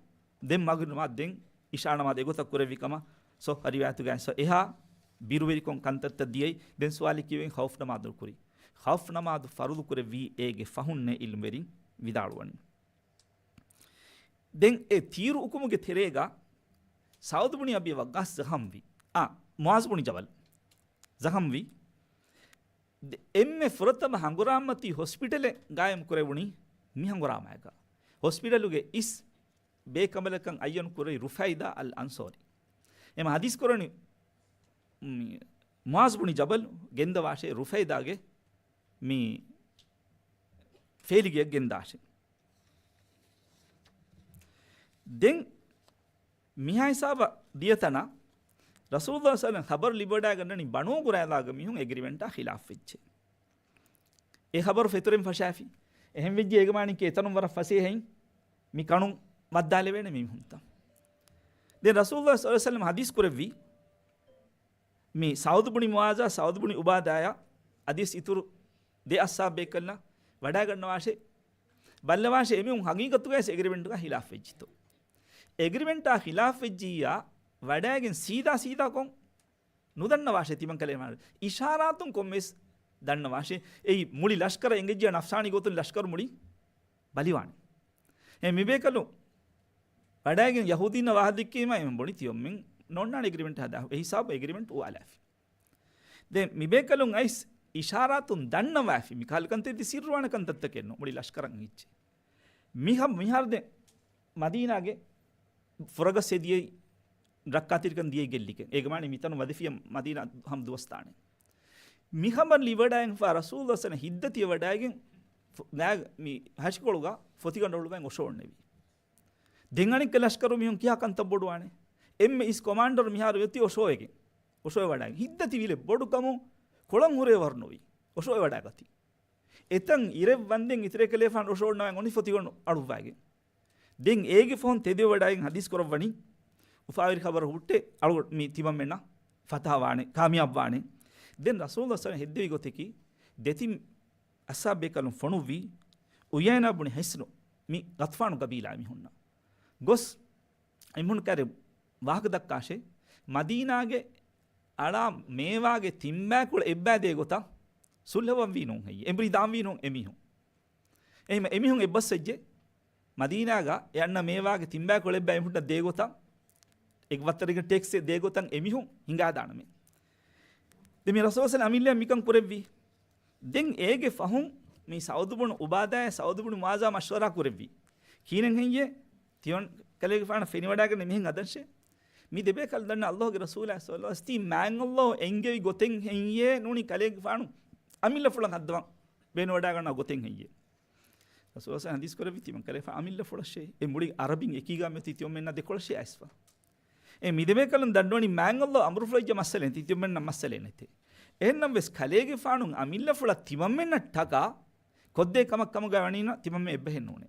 ދެން މަޣްރިބް ނަމާދު، ދެން ޢިޝާ ނަމާދު އެގޮތަށް ކުރެއްވި ކަމަށް ޞައްޙަ ރިވާޔަތުގައި އެހާ ބިރުވެރިކޮށް ކަންތައްތައް ދިޔައީ. ދެން ސުވާލެއް ކިޔެވެން ޚައުފް ނަމާދު ކުރީ. ޚައުފް ނަމާދު ފަރުޟު ކުރެއްވީ އޭގެ ފަހުންނޭ ޢިލްމުވެރިން ވިދާޅުވަނީ. ދެން އެ ތީރު އުކުމުގެ ތެރޭގަ ސަޢުދު ބުނި އަބީ ވައްޤާޞް ޒަޚަމްވި. އާ، މުޢާޛު ބުނި ޖަބަލް ޒަޚަމްވި. ދެ-، އެންމެ ފުރަތަމަ ހަނގުރާމަތީ ހޮސްޕިޓަލެއް ގާއިމް ކުރެވުނީ މި ހަނގުރާމައިގަ. ހޮސްޕިޓަލުގެ އިސް ބޭކަނބަލަކަށް އައްޔަން ކުރެވި ރުފައިދާ އަލް އަންޞާރީ. އެމަ ޙަދީޘް ކުރަނީ، މި، މުޢާޛު ބުނި ޖަބަލް ގެންދަވާށޭ ރުފައިދާގެ މި ފޭލިގެއަށް ގެންދާށޭ. ދެން މިހާ ހިސާބަށް ދިޔަ ތަނަށް ރަސޫލުﷲ ޞައްލަﷲު ޢަލައިހި ވަސައްލަމަ ޚަބަރު ލިބިވަޑައިގަންނަނީ ބަނޫ ޤުރައިޟާގެ މީހުން އެގްރިމެންޓާ ޚިލާފް ވެއްޖެ. އެ ޚަބަރު ފެތުރެން ފަށާފި. އެހެން ވެއްޖެ އޭގެމާނަކީ އެތަނުން ވަރަށް ފަސޭހައިން މި ކަނުން ވައްދާލެވޭނެ މި މީހުންތައް. ދެން ރަސޫލުﷲ ޞައްލަﷲު ޢަލައިހި ވަސައްލަމަ ޙަދީޘް ކުރެއްވީ، މި ސަޢުދު ބުނި މުޢާޛާ ސަޢުދު ބުނި ޢުބާދާޔާ އަދިވެސް އިތުރު ދެ އަޞްޙާބު ބޭކަލްނާ ވަޑައިގަންނަވާށޭ، ބައްލަވާށޭ އެމީހުން ހަގީގަތުގައި އެގްރިމެންޓުގަ ޚިލާފް ވެއްޖިތޯ. އެގްރިމެންޓާ ޚިލާފް ވެއްޖިއްޔާ ވަޑައިގެން ސީދާ ސީދާކޮށް ނުދަންނަވާށޭ ތިމަން ކަލޭގެފާނު. އިޝާރާތުން ކޮންމެސް ދަންނަވާށޭ. އެއީ މުޅި ލަޝްކަރަށް އެނގެއްޖިޔާ ނަފްސާނީ ގޮތުން ލަޝްކަރު މުޅި ބަލިވާނެ. އެ މިބޭކަލުން ވަޑައިގެން ޔަހޫދީންނަށް ވާހަކަ ދެއްކީމަ އެމަ ބުނި ތިޔޮމެން ނޯންނާނެ އެގްރިމެންޓް ހަދާ. އެ ހިސާބު އެގްރިމެންޓް އުވާލާފި. ދެން މިބޭކަލުން އައިސް އިޝާރާތުން ދަންނަވާފި. މި ކަހަލަ ކަންތައް ދެ ސިއްރުވާނެ ކަންތައްތަކެއް ނޫން. މުޅި ލަޝްކަރަށް އެނގިއްޖެ. މިހަ-، މިހާރު ދެ މަދީނާގެ ފުރަގަސް ހެދިޔައީ ރައްކާތެރިކަން ދިޔައީ ގެއްލިގެން. އޭގެ މާނަ މިތަނު ވަދެފިޔަ މަދީނާ ހަމަ ދުވަސް ދާނެ. މި ޚަބަރު ލިބިވަޑައިގެންފާ ރަސޫލު ސަނަ ހިއްދަތި ވަޑައިގެން ފު-، ގާ-، މި ހަށިކޮޅުގަ ފޮތިގަނޑު އޮޅުވައި އޮށޯންނެވި. ދެން އަނެއްކަ ލަޝްކަރު މީހުން ކިހާ ކަންތައް ބޮޑުވާނެ؟ އެންމެ އިސް ކޮމާންޑަރު މިހާރު އޮތީ އޮށޯވެގެން. އޮށޯވެ ވަޑައިގެން. ހިއްދަތި ވިލެ ބޮޑު ކަމުން ކޮޅަން ހުރޭ ވަރު ނުވި. އޮށޯވެ ވަޑައިގަތީ. އެތަން އިރެއް ވަންދެން އިތުރެކަލޭފާނު އޮށޯންނަވަން އޮނި ފޮތިގަނޑު އަޅުއްވައިގެން. ދެން އޭގެ ފަހުން ތެދެވަޑައިގެން ހަދީސް ކުރައްވަނީ، އުފާވެރި ޚަބަރު ހުއްޓެ އަޅު މި ތިމަންމެންނަށް ފަތަހަ ވާނެ، ކާމިޔާބު ވާނެ. ދެން ރަސޫލު ސަނަ ހެއްދެވި ގޮތަކީ، ދެތިން އަސްހާބޭކަލުން ފޮނުއްވީ، އުޔައިނާ ބުނި ހިސްނު މި ޣަޠްފާނު ގަބީލާ މީހުންނަށް ގޮސް، އެމީހުން ކައިރި ވާހަކަ ދައްކާށޭ، މަދީނާގެ އަޅާ މޭވާގެ ތިންބައިކުޅަ އެއްބައި ދޭ ގޮތަށް ސުލްހަވަންވީ ނޫން ހެއްޔޭ؟ އެނބުރި ދާންވީ ނޫން އެމީހުން. އެހެން އެމީހުން އެއްބަސްވެއްޖެ. މަދީނާގަ އެ އަންނަ މޭވާގެ ތިންބައިކުޅަ އެއްބައި އެމީހުންނަށް ދޭ ގޮތަށް އެ ވައްތަރެއްގެ ޓެކްސް ދޭ ގޮތަށް އެމީހުން ހިނގާދާނަމޭ. ދެން މި ރަސޫލު ސަލް އަމިއްލައަށް މިކަން ކުރެއްވީ. ދެން އޭގެ ފަހުން މި ސަޢުދު ބުނު ޢުބާދާއާ ސަޢުދު ބުނު މުޢާޛާ މަޝްވަރާ ކުރެއްވީ. ކިހިނެއް ހެއްޔޭ؟ ތިޔޮން ކަލޭގެފާނަށް ފެނިވަޑައިގަންނަ މިހެން ހަދަންށޭ. މި ދެބޭކަލުން ދަންނަ ﷲގެ ރަސޫލާ ޞައްލަﷲު ޢަލައިހި ވަސައްލަމަ ތީ މާތް ﷲ އެންގެވި ގޮތެއް ހެއްޔޭ ނޫނީ ކަލޭގެފާނު އަމިއްލަފުޅަށް ހައްދަވަން ބޭނުންވަޑައިގަންނަ ގޮތެއް ހެއްޔޭ؟ ރަސޫލު ޙަދީޘް ކުރެއްވި ތިމަން ކަލޭގެފާނު އަމިއްލަފުޅަށޭ. އެ މުޅި ޢަރަބިން އެކީގާ މިއޮތީ ތިޔޮމެންނާ ދެކޮޅަށޭ އައިސްފަ. އެ މި ދެބޭކަލުން ދަންނަވަނީ މާތް ﷲ އަމުރުފުޅައްޔަ މައްސަލައެއް ނެތޭ، ތިޔޮމެންނަށް މައްސަލައެއް ނެތޭ. އެހެންނަމަވެސް ކަލޭގެފާނު އަމިއްލަފުޅަށް ތިމަންމެންނަށް ޓަކާ ކޮށްދޭ ކަމަށް ކަމުގަ ވަނީނަ ތިމަންމެން އެއްބަހެއް ނޫނޭ.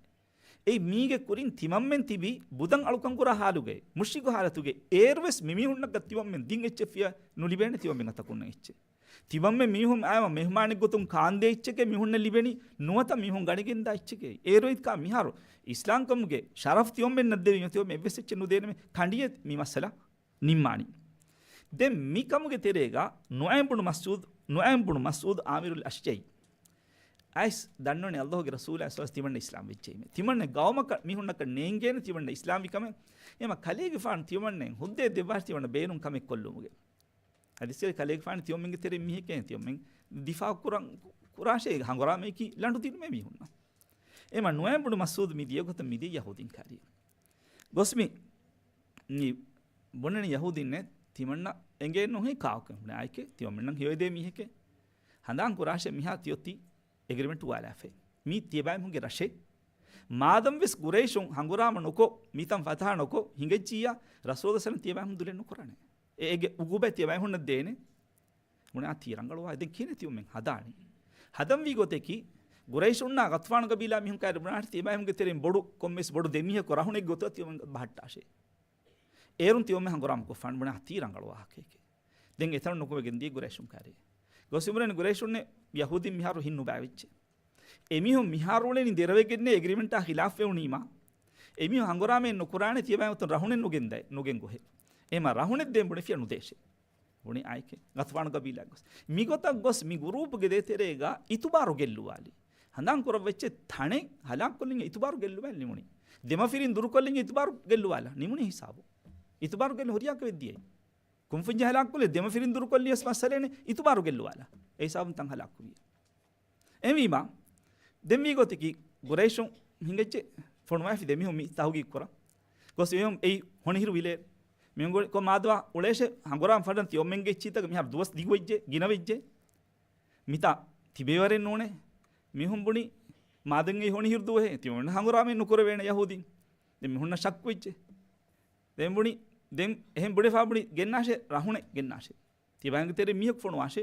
އެއީ މީގެ ކުރިން ތިމަންމެން ތިބީ ބުދަން އަޅުކަން ކުރާ ހާލުގައި، މުޝްރިކު ހާލަތުގައި، އޭރުވެސް މިމީހުންނަށް ތިމަންމެން ދިން އެއްޗެއް ފިޔަ ނުލިބޭނެ ތިމަންމެން އަތަކުންނަށް އެއްޗެއް. ތިމަންމެން މީހުން އައިމަ މެހުމާނެއް ގޮތުން ކާންދޭ އެއްޗެކޭ މީހުންނަށް ލިބެނީ، ނުވަތަ މީހުން ގަނެގެންދާ އެއްޗެކޭ. އޭރު އެއްކާ މިހާރު އިސްލާމްކަމުގެ ޝަރަފް ތިމަންމެންނަށް ދެވީމަ ތިމަންމެން އެއްވެސް އެއްޗެއް ނުދޭނަމޭ. ކަނޑިއެއް މި މައްސަލަ ނިންމާނީ. ދެން މި ކަމުގެ ތެރޭގަ ނުޢައިމް ބުނު މަސްޢޫދު، ނުޢައިމް ބުނު މަސްޢޫދު ޢާމިރުލް އަޝްޖަޢީ އައިސް ދަންނަވަނީ ﷲގެ ރަސޫލާ ޞައްލަﷲު ޢަލައިހި ވަސައްލަމަ ތިމަންނަ އިސްލާމް ވެއްޖެއީމޭ. ތިމަންނަ ގައުމަކަށް މީހުންނަކަށް ނޭނގޭނެ ތިމަންނަ އިސްލާމްވި ކަމެއް. އެމަ ކަލޭގެފާނު ތިމަންނައަށް ހުއްދައެއް ދެއްވާށޭ ތިމަންނަ ބޭނުން ކަމެއް ކޮށްލުމުގެ. ޙަދީޘްގައި ކަލޭގެފާނު ތިޔޮމެންގެ ތެރެއިން މީހެކޭ ތިޔޮމެން ދިފާޢު ކުރަން ކުރާށޭ ހަނގުރާމައަކީ ލަނޑު ދިނުމޭ މީހުންނަށް. އެމަ ނުޢައިމް ބުނު މަސްޢޫދު މި ދިޔަ ގޮތަށް މިދިޔަ ޔަހޫދީން ކާރި. ގޮސް މި، މި ބުނަނީ ޔަހޫދީންނޭ ތިމަންނަ އެނގޭނު ހެއް ކާކު ބުނެ އާއެކޭ ތިޔޮމެންނަށް ހެޔޮއެދޭ މީހެކޭ. ހަނދާން ކުރާށޭ މިހާ ތިއޮތީ އެގްރިމެންޓް އުވާލާފައި. މީ ތިޔަބައިމީހުންގެ ރަށޭ. މާދަމްވެސް ޤުރައިޝުން ހަނގުރާމަ ނުކޮށް، މިތަން ފަތަޙަ ނުކޮށް ހިނގައްޖިއްޔާ، ރަސޫލު ޞައްލަﷲު ޢަލައިހި ވަސައްލަމަ ތިޔަބައިމީހުން ދުލެއް ނުކުރާނެ. އެ، އޭގެ ޢުޤޫބާތް ތިޔަބައިމީހުންނަށް ދޭނެ. ބުނެ އާ ތީ ރަނގަޅުވާ ދެން ކިހިނެއް ތިޔޮމެން ހަދާނީ؟ ހަދަންވީ ގޮތަކީ، ޤުރައިޝުންނާ ޣަޠްފާނު ޤަބީލާ މީހުން ކައިރި ބުނާށޭ ތިޔަބައިމީހުންގެ ތެރެއިން ބޮޑު ކޮންމެސް ބޮޑު ދެ މީހަކު ރަހުނެއްގެ ގޮތަށް ތިޔޮމެން ބަހައްޓާށޭ. އޭރުން ތިޔޮމެން ހަނގުރާމަ ކޮށްފާނެ ބުނެ އާ ތީ ރަނގަޅު ވާހަކައެކޭ. ދެން އެތަނުން ނުކުމެގެން ދިޔަ ޤުރައިޝުން ކާރި. ގޮސް އިމްރާން ޤުރައިޝުންނެ ޔަހޫދީން މިހާރު ހިން ނުބައިވެއްޖެ. އެމީހުން މިހާރު އުޅެނީ ދެރަވެގެންނޭ އެގްރިމެންޓާ ޚިލާފްވެވުނީމާ. އެމީހުން ހަނގުރާމައެއް ނުކުރާނެ ތިޔަބައިމީހުން ރަހުނެއް ނުގެންދައި، ނުގެން ގޮހެ. އެމަ ރަހުނެއް ދޭން ބުނެފިޔާ ނުދޭށޭ. ބުނި އާއެކޭ. ޣަޠްފާނު ޤަބީލާ ގޮސް. މިގޮތަށް ގޮސް މި ގުރޫޕުގެ ދޭތެރޭގަ އިތުބާރު ގެއްލުވާލި. ހަނދާން ކުރައްވައްޗޭ ތަނެއް ހަލާކުކޮށްލިން އިތުބާރު ގެއްލުވާލި ނިމުނީ. ދެމަފިރިން ދުރުކޮށްލިން އިތުބާރު ގެއްލުވާލާ ނިމުނީ ހިސާބު. އިތުބާރު ގެއްލުން ހުރިހާ ކަމެއް ދިޔައީ. ކުންފުންޏެއް ހަލާކުކޮށްލި ދެމަފިރިން ދުރުކޮށްލިޔަސް މައްސަލައެއް ނެތް، އިތުބާރު ގެއްލުވާލާ. އެ ހިސާބުން ތަން ހަލާކުވިޔޭ. އެހެންވީމާ، ދެން ވީ ގޮތަކީ، ގުރައިޝުން ހިނގައްޖެ ފޮނުވާފި ދެމީހުން މި ތަހުގީގު ކުރަން. ގޮސް އެމީހުން އެއީ ހޮނިހިރު ވިލޭ. މި އޮންގޮ-، ކޮށް މާދުވާ އުޅޭށޭ ހަނގުރާމަ ފަދަން ތި އޮންމެންގެ އެއްޗިތަކަށް މިހާރު ދުވަސް ދިގުވެއްޖެ، ގިނަވެއްޖެ. މިތާ ތިބޭވަރެއް ނޫނޭ. މީހުން ބުނި މާދަން އެއީ ހޮނިހިރު ދުވަހޭ. ތި އޮންނަ ހަނގުރާމައެއް ނުކުރެވޭނެ ޔަހޫދީން. ދެން މި ހުންނަ ޝައްކު ވެއްޖެ. ދެން ބުނި، ދެން އެހެން ބުނެފާ ބުނި ގެންނާށޭ ރަހުނެއް ގެންނާށޭ. ތިބާގެ ތެރެ މީހަކު ފޮނުވާށޭ.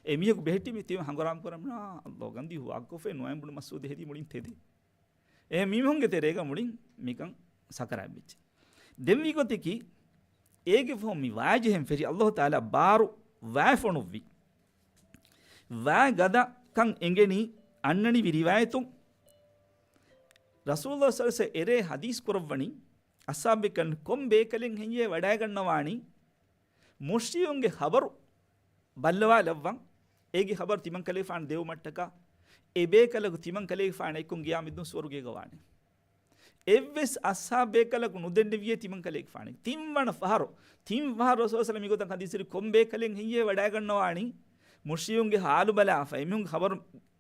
އެ މީހަކު ބެހެއްޓި މި ތި ހަނގުރާމަ ކުރަމުނާ އައްލޯ ގަންދީ ހުވާ ކޮށްފައި ނުވައިން ބުނި މަސޫދު ހެދީ މުޅިން ތެދޭ. އެ މީހުންގެ ތެރޭގަ މުޅިން މިކަން ސަކަރާތް ވެއްޖެ. ދެން ވީ ގޮތަކީ، އޭގެ ފަހު މި ވާޔެ ޖެހެން ފެށި އައްލޯ ތާލާ ބާރު ވާޔެ ފޮނުއްވި. ވާޔެ ގަދަކަން އެނގެނީ އަންނަނިވި ރިވާޔަތުން. ރަސޫލު ޞައްލަﷲު ޢަލައިހި ވަސައްލަމަ އެރޭ ޙަދީޘް ކުރައްވަނީ، އަޞްޙާބުބޭކަލުން ކޮން ބޭކަލެއް ހެއްޔޭ ވަޑައިގަންނަވާނީ، މުޝްރިކުންގެ ޚަބަރު ބައްލަވާލައްވަން، އޭގެ ޚަބަރު ތިމަން ކަލޭގެފާނު ދެއްވުމަށްޓަކާ، އެ ބޭކަލަކު ތިމަން ކަލޭގެފާނާ އެއްކޮށް ގިޔާމަތްދުވަހު ސުވަރުގޭގަ ވާނެ. އެއްވެސް އަޞްޙާބު ބޭކަލަކު ނުދެންނެވިޔޭ ތިމަން ކަލޭގެފާނަށް. ތިންވަނަ ފަހަރު، ތިން ފަހަރު ރަސޫލު ޞައްލަﷲު ޢަލައިހި ވަސައްލަމަ މިގޮތަށް ޙަދީޘް ކުރި ކޮން ބޭކަލެއް ހެއްޔޭ ވަޑައިގަންނަވާނީ، މުޝްރިކުންގެ ޙާލު ބަލާފަ، އެމީހުންގެ ޚަބަރު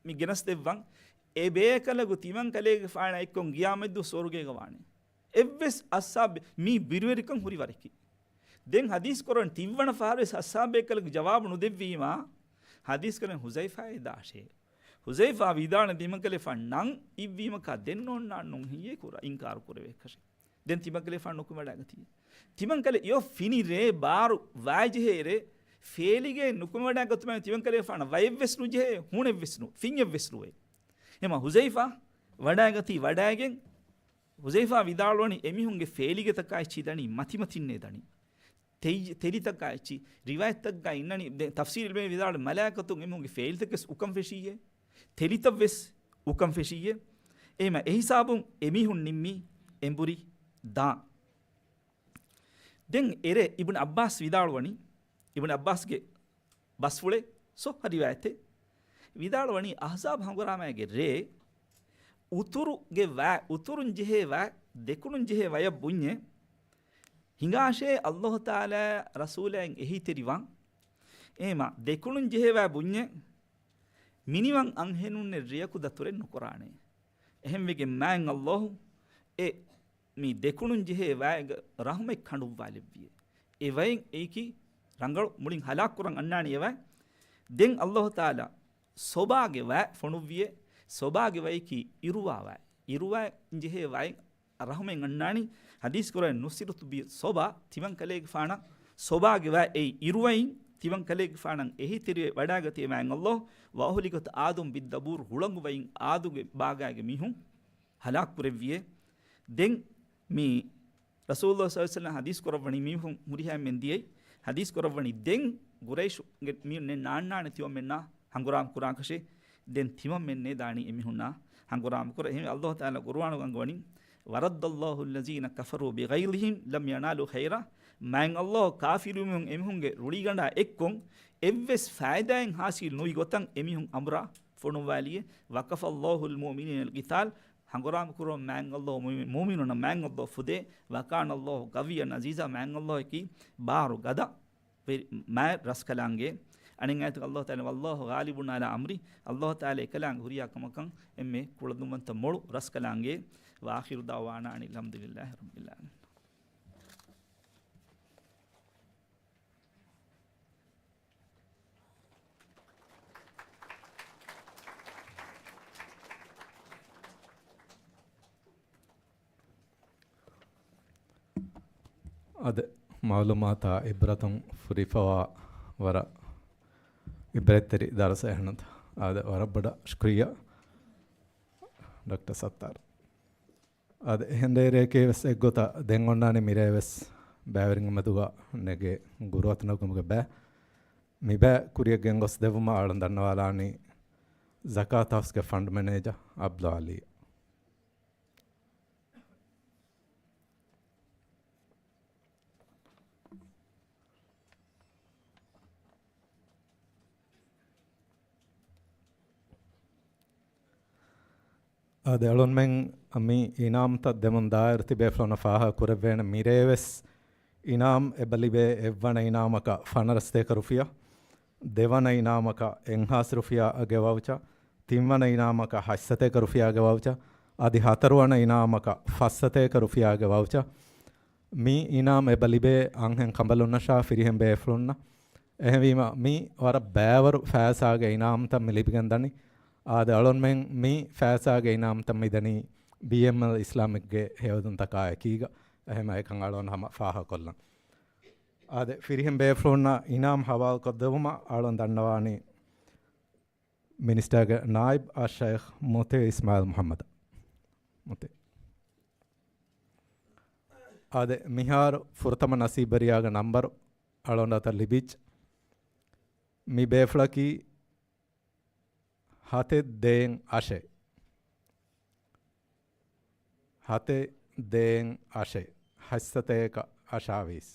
މި ގެނަސްދެއްވަން، އެ ބޭކަލަކު ތިމަން ކަލޭގެފާނާ އެއްކޮށް ގިޔާމަތްދުވަހު ސުވަރުގޭގަ ވާނެ. އެއްވެސް އަޞްޙާބެއް މީ ބިރުވެރިކަން ހުރި ވަރެކޭ. ދެން ޙަދީޘް ކުރަން ތިންވަނަ ފަހަރުވެސް އަޞްޙާބު ބޭކަލަކު ޖަވާބު ނުދެއްވީމާ، ޙަދީޘް ކުރަން ޙުޛައިފާއޭ ދާށޭ. ޙުޛައިފާ ވިދާޅުވި ތިމަން ކަލޭގެފާނު ނަން އިއްވީމަކާ ދެން އޮންނާނެ ނޫން ހެއްޔޭ ކުރާ އިންކާރު ކުރެވޭކަށެއް. ދެން ތިމަން ކަލޭގެފާނު ނުކުމެވަޑައިގަތީ. ތިމަން ކަލޭ އެއޮށް ފިނި ރޭ ބާރު ވާޔެ ޖެހޭ ރޭ ފޭލިގެ ނުކުމެވަޑައިގަތުމަށް ތިމަން ކަލޭގެފާނަށް ވަޔެއްވެސް ނުޖެހޭ، ހޫނެއްވެސް ނުވޭ، ފިންޏެއްވެސް ނުވޭ. އެމަ ޙުޛައިފާ ވަޑައިގަތީ، ވަޑައިގެން ޙުޛައިފާ ވިދާޅުވަނީ އެމީހުންގެ ފޭލިގެތަކާ އެއްޗިހި ދަނީ މަތިމަތިންނޭ ދަނީ. ތެ-، ތެލިތަކާ އެއްޗި ރިވާޔަތްތައްގަ އިންނަނީ، ދެ-، ތަފްސީރު ޢިލްމުގައި ވިދާޅު މަލާއިކަތުން އެމީހުންގެ ފޭލިތަކެސް އުކަން ފެށިއްޔޭ، ތެލިތައްވެސް އުކަން ފެށިއްޔޭ. އެހެމަ އެހިސާބުން އެމީހުން ނިންމީ އެނބުރި ދާން. ދެން އެރޭ އިބްނު ޢައްބާސް ވިދާޅުވަނީ، އިބްނު ޢައްބާސްގެ ބަސްފުޅެއް ޞައްޙަ ރިވާޔަތެއް. ވިދާޅުވަނީ އަޙްޒާބު ހަނގުރާމައިގެ ރޭ އުތުރުގެ ވާ، އުތުރުން ޖެހޭ ވާ، ދެކުނުން ޖެހޭ ވަޔަށް ބުންޏެ ހިނގާށޭ އައްލާހު ތަޢާލާ ރަސޫލާއިން އެހީތެރިވާން. އޭމާ ދެކުނުން ޖެހޭ ވާ ބުންޏެ މިނިވަން އަންހެނުންނެއް ރެޔަކު ދަތުރެއް ނުކުރާނެ. އެހެންވެގެން މާތް އައްލާހު އެ މި ދެކުނުން ޖެހޭ ވާއެއްގަ ރަޙުމަތް ކަނޑުއްވާލެއްވިއޭ. އެ ވައިން އެއީކީ ރަނގަޅު މުޅިން ހަލާކު ކުރަން އަންނާނީ އެ ވައި. ދެން އައްލާހު ތަޢާލާ ޞަބާގެ ވާ ފޮނުއްވިއޭ. ޞަބާގެ ވައިކީ އިރުވާ ވާ. އިރުވާ ޖެހޭ ވާއިން ރަޙުމަތް އަންނާނީ. ޙަދީޘް ކުރައި ނުޞްރަތު ބި ޞަބާ، ތިމަން ކަލޭގެފާނަށް ޞަބާގެ ވާ އެއީ އިރުވައިން ތިމަން ކަލޭގެފާނަށް އެހީތެރިވެ ވަޑާގަތީ މާތް އައްލާހު. ވައުހުލިކަތު އާދުން ބިއްދަބޫރު ހުޅަނގު ވައިން އާދުގެ ބާގާގެ މީހުން ހަލާކު ކުރެއްވިއޭ. ދެން މި ރަސޫލުﷲ ޞައްލަﷲު ޢަލައިހި ވަސައްލަމަ ޙަދީޘް ކުރައްވަނީ މީހުން ހުރިހާ އެންމެން ދިޔައީ. ޙަދީޘް ކުރައްވަނީ ދެން ޤުރައިޝުގެ މީހުންނެއް ނާންނާނެ ތިމަންމެންނާ ހަނގުރާމަ ކުރާކަށެއް. ދެން ތިމަންމެންނޭ ދާނީ އެމީހުންނާ ހަނގުރާމަ ކުރަން. އެހެންވެ އައްލާހު ތަޢާލާ ޤުރުއާނުގަ އަންގަވަނީ، وَرَدَّ اللَّهُ الَّذِينَ كَفَرُوا بِغَيْظِهِمْ لَمْ يَنَالُوا خَيْرًا. މާތް އައްލާހު ކާފިރު މީހުން އެމީހުންގެ ރުޅިގަނޑާ އެއްކޮށް އެއްވެސް ފައިދާއެއް ޙާޞިލް ނުވި ގޮތަށް އެމީހުން އަނބުރާ ފޮނުއްވާލިއޭ. وَكَفَى اللَّهُ الْمُؤْمِنِينَ الْقِتَالَ. ހަނގުރާމަ ކުރުމަށް މާތް އައްލާހު މުއުމި-، މުއުމިނުންނަށް މާތް އައްލާހު ފުދޭ. وَكَانَ اللَّهُ قَوِيًّا عَزِيزًا. މާތް އައްލާހަކީ ބާރު ގަދަ ވެރި-، މާތް ރަސްކަލާނގެ. އަނެއް އާޔަތުގަ އައްލާހު ތަޢާލާ، وَاللَّهُ غَالِبٌ عَلَى أَمْرِهِ، އައްލާހު ތަޢާލާ އެކަލާނގެ ހުރިހާ ކަމަކަށް އެންމެ ކުޅަދުންވަންތަ މޮޅު ރަސްކަލާނގެ. وَآخِرُ دَعْوَانَا أَنِ الْحَمْدُ لِلَّهِ رَبِّ الْعَالَمِينَ. އާދެ، މަޢުލޫމާތާ ޢިބްރަތުން ފުރިފަވާ ވަރަށް ޢިބްރަތްތެރި ދަރުސެއް އެހެންނުތަ؟ އާދެ، ވަރަށް ބޮޑަށް ޝުކުރިއްޔާ، ޑޮކްޓަރ ސައްތާރު. އާދެ، އެހެން ރޭރެއަކީ ވެސް އެއްގޮތަށް ދެން އޮންނާނީ މިރޭ ވެސް ބައިވެރިންގެ މެދުގަ ނެގޭ ގުރުއަތު ނެގުމުގެ ބައި. މި ބައި ކުރިއަށް ގެންގޮސް ދެއްވުމަށް އަޅުން ދަންނަވާލާނީ ޒަކާތް ހައުސްގެ ފަންޑް މެނޭޖަރ އަބްދުލް އަލީ. އާދެ، އަޅުންމެން މި އިނާމްތައް ދެމުން ދާއިރު ތިބޭފުޅުންނަށް ފާހަގަ ކުރެއްވޭނެ. މިރޭ ވެސް އިނާމް އެބަ ލިބޭ އެއްވަނަ އިނާމަކަށް ފަނަރަސަތޭކަ ރުފިޔާ، ދެވަނަ އިނާމަކަށް އެއްހާސް ރުފިޔާގެ ވައުޗާ، ތިންވަނަ އިނާމަކަށް ހަތްސަތޭކަ ރުފިޔާގެ ވައުޗާ، އަދި ހަތަރުވަނަ އިނާމަކަށް ފައްސަތޭކަ ރުފިޔާގެ ވައުޗާ. މި އިނާމް އެބަ ލިބޭ އަންހެން ކަނބަލުންނަށާ ފިރިހެން ބޭފުޅުންނަށް. އެހެންވީމަ، މި ވަރަށް ބައިވަރު ފައިސާގެ އިނާމްތައް މި ލިބިގެން ދަނީ. އާދެ، އަޅުންމެން މި ފައިސާގެ އިނާމްތައް މި ދަނީ ބީއެމްއެލް އިސްލާމިކްގެ ހެޔޮއެދުންތަކާ އެކީގަ. އެހެންމަ އެކަން އަޅުން ހަމަ ފާހަގަކޮށްލަން. އާދެ، ފިރިހެން ބޭފުޅުންނަށް އިނާމް ހަވާލުކޮށްދެވުމަށް އަޅުން ދަންނަވާނީ މިނިސްޓަރގެ ނާއިބް އައްޝައިޚް މުތިއް އިސްމާއިލް މުޙައްމަދަށް. މުތިއް. އާދެ، މިހާރު ފުރަތަމަ ނަސީބްވެރިޔާގެ ނަންބަރު އަޅުގަނޑަށް ލިބިއްޖެ. މި ބޭފުޅަކީ ހަތެއް ދޭއް އަށެއް. ހަތެއް ދޭއް އަށެއް. ހަތްސަތޭކަ އަށާވީސް.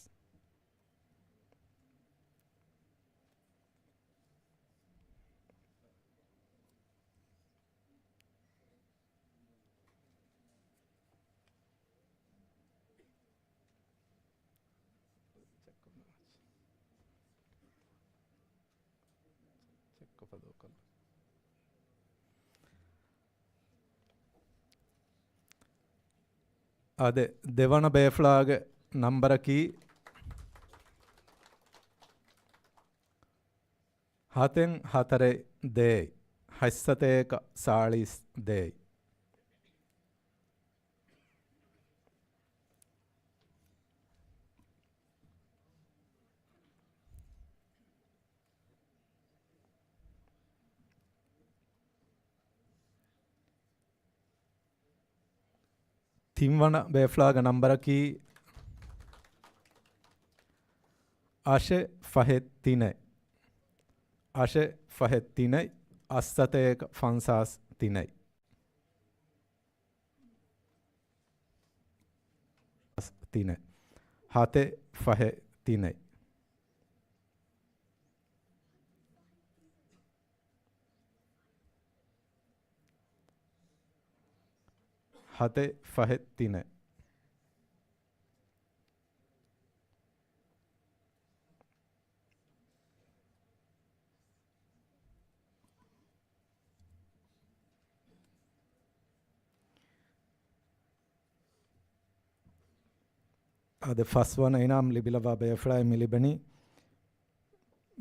އާދެ، ދެވަނަ ބޭފުޅާގެ ނަންބަރަކީ ހަތެއް ހަތަރެއް ދޭއް، ހަތްސަތޭކަ ސާޅީސް ދޭއް. ތިންވަނަ ބޭފުޅާގެ ނަންބަރަކީ އަށެއް ފަހެއް ތިނެއް. އަށެއް ފަހެއް ތިނެއް، އަށްސަތޭކަ ފަންސާސް ތިނެއް. ތިނެއް. ހަތެއް ފަހެއް ތިނެއް. ހަތެއް ފަހެއް ތިނެއް. އާދެ، ފަސްވަނަ އިނާމް ލިބިލައްވާ ބޭފުޅާއި މި ލިބެނީ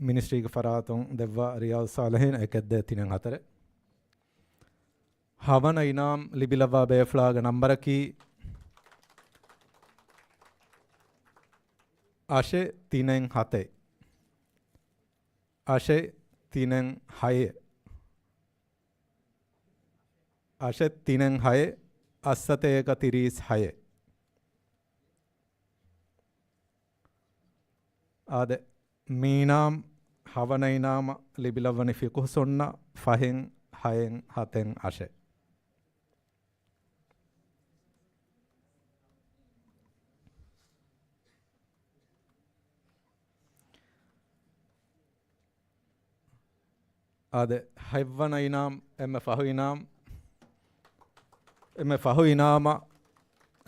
މިނިސްޓްރީގެ ފަރާތުން ދެއްވާ ރިޔާޟު ޞާލިޙީން އެކެއް ދޭއް ތިނެއް ހަތަރެއް. ހަވަނަ އިނާމް ލިބިލައްވާ ބޭފުޅާގެ ނަންބަރަކީ އަށެއް ތިނެއް ހަތެއް. އަށެއް ތިނެއް ހައެއް. އަށެއް ތިނެއް ހައެއް، އަށްސަތޭކަ ތިރީސް ހައެއް. އާދެ، މި އިނާމް ހަވަނަ އިނާމަށް ލިބިލައްވަނީ ފިޤުހު ސުންނަ ފަހެއް ހައެއް ހަތެއް އަށެއް. އާދެ، ހަތްވަނަ އިނާމް، އެންމެ ފަހު އިނާމް، އެންމެ ފަހު އިނާމަށް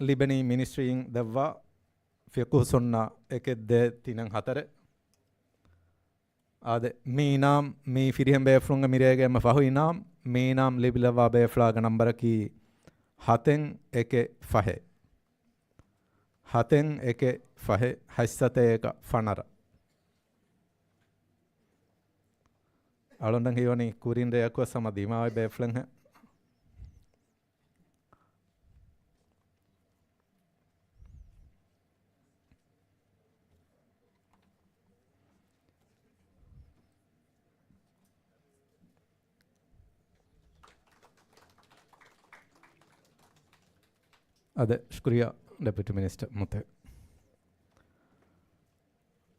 ލިބެނީ މިނިސްޓްރީން ދެއްވާ ފިޤުހު ސުންނަ އެކެއް ދޭއް ތިނެއް ހަތަރެއް. އާދެ، މި އިނާމް، މި ފިރިހެން ބޭފުޅުންގެ މިރޭގެ އެންމެ ފަހު އިނާމް، މި އިނާމް ލިބިލައްވާ ބޭފުޅާގެ ނަންބަރަކީ ހަތެއް އެކެއް ފަހެއް. ހަތެއް އެކެއް ފަހެއް، ހަތްސަތޭކަ ފަނަރަ. އަޅުގަނޑަށް ހީވަނީ ކުރިން ރެޔަކުވެސް ހަމަ ދިމާވި ބޭފުޅެއްހެން. އާދެ، ޝުކުރިއްޔާ ޑެޕިއުޓީ މިނިސްޓަރ މުތެ.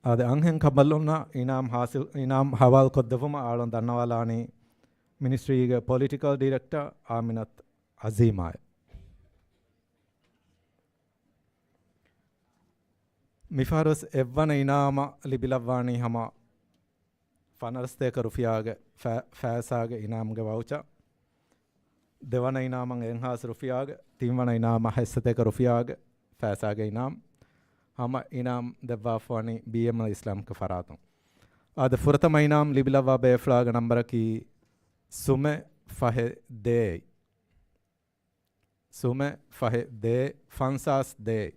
އާދެ، އަންހެން ކަނބަލުންނަށް އިނާމް ހާސިލް، އިނާމް ހަވާލުކޮށްދެއްވުމަށް އަޅުން ދަންނަވާލާނީ މިނިސްޓްރީގެ ޕޮލިޓިކަލް ޑިރެކްޓަރ އާމިނަތު އަޒީމާއެ. މިފަހަރުވެސް އެއްވަނަ އިނާމަށް ލިބިލައްވާނީ ހަމަ ފަނަރަސަތޭކަ ރުފިޔާގެ ފަ-، ފައިސާގެ އިނާމްގެ ވައުޗާ. ދެވަނަ އިނާމަށް އެއްހާސް ރުފިޔާގެ، ތިންވަނަ އިނާމަށް ހަތްސަތޭކަ ރުފިޔާގެ ފައިސާގެ އިނާމް. ހަމަ އިނާމް ދެއްވާފަވަނީ ބީއެމްއެލް އިސްލާމިކް ފަރާތުން. އާދެ، ފުރަތަމަ އިނާމް ލިބިލައްވާ ބޭފުޅާގެ ނަންބަރަކީ ސުމެއް ފަހެއް ދޭއް. ސުމެއް ފަހެއް ދޭއް، ފަންސާސް ދޭއް.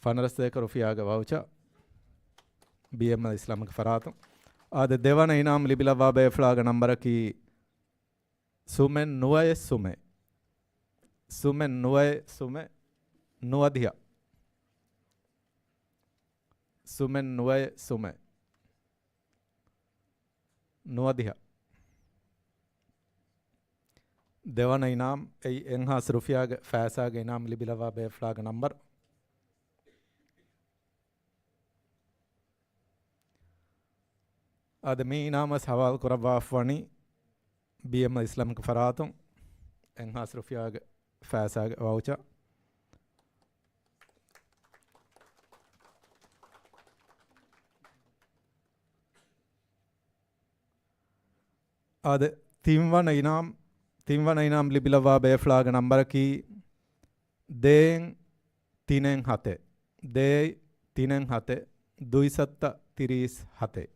ފަނަރަސް ދޭއް ރުފިޔާގެ ވައުޗަ، ބީއެމްއެލް އިސްލާމިކް ފަރާތުން. އާދެ، ދެވަނަ އިނާމް ލިބިލައްވާ ބޭފުޅާގެ ނަންބަރަކީ ސުމެއް ނުވައެއް ސުމެއް. ސުމެއް ނުވައެއް ސުމެއް. ނުވަދިހަ. ސުމެއް ނުވައެއް ސުމެއް. ނުވަދިހަ. ދެވަނަ އިނާމް އެއީ އެއްހާސް ރުފިޔާގެ ފައިސާގެ އިނާމް ލިބިލައްވާ ބޭފުޅާގެ ނަންބަރު. އާދެ، މި އިނާމަސް ހަވާލު ކުރައްވާފަވަނީ ބީއެމްއެލް އިސްލާމިކް ފަރާތުން އެއްހާސް ރުފިޔާގެ ފައިސާގެ ވައުޗަ. އާދެ، ތިންވަނަ އިނާމް، ތިންވަނަ އިނާމް ލިބިލައްވާ ބޭފުޅާގެ ނަންބަރަކީ ދޭއް ތިނެއް ހަތެއް. ދޭއް ތިނެއް ހަތެއް. ދުއިސައްތަ ތިރީސް ހަތެއް.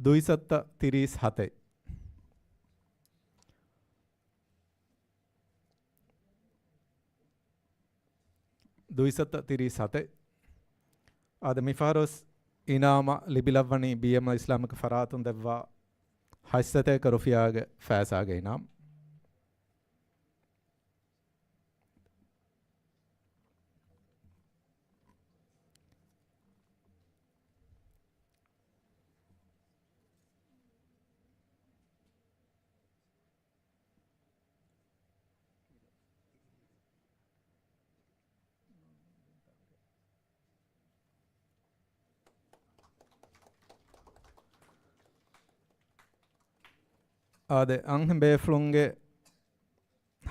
ދުއިސައްތަ ތިރީސް ހަތެއް. ދުއިސައްތަ ތިރީސް ހަތެއް. އާދެ، މިފަހަރުވެސް އިނާމަށް ލިބިލައްވަނީ ބީއެމްއެލް އިސްލާމިކް ފަރާތުން ދެއްވާ ހަތްސަތޭކަ ރުފިޔާގެ ފައިސާގެ އިނާމް. އާދެ، އަންހެން ބޭފުޅުންގެ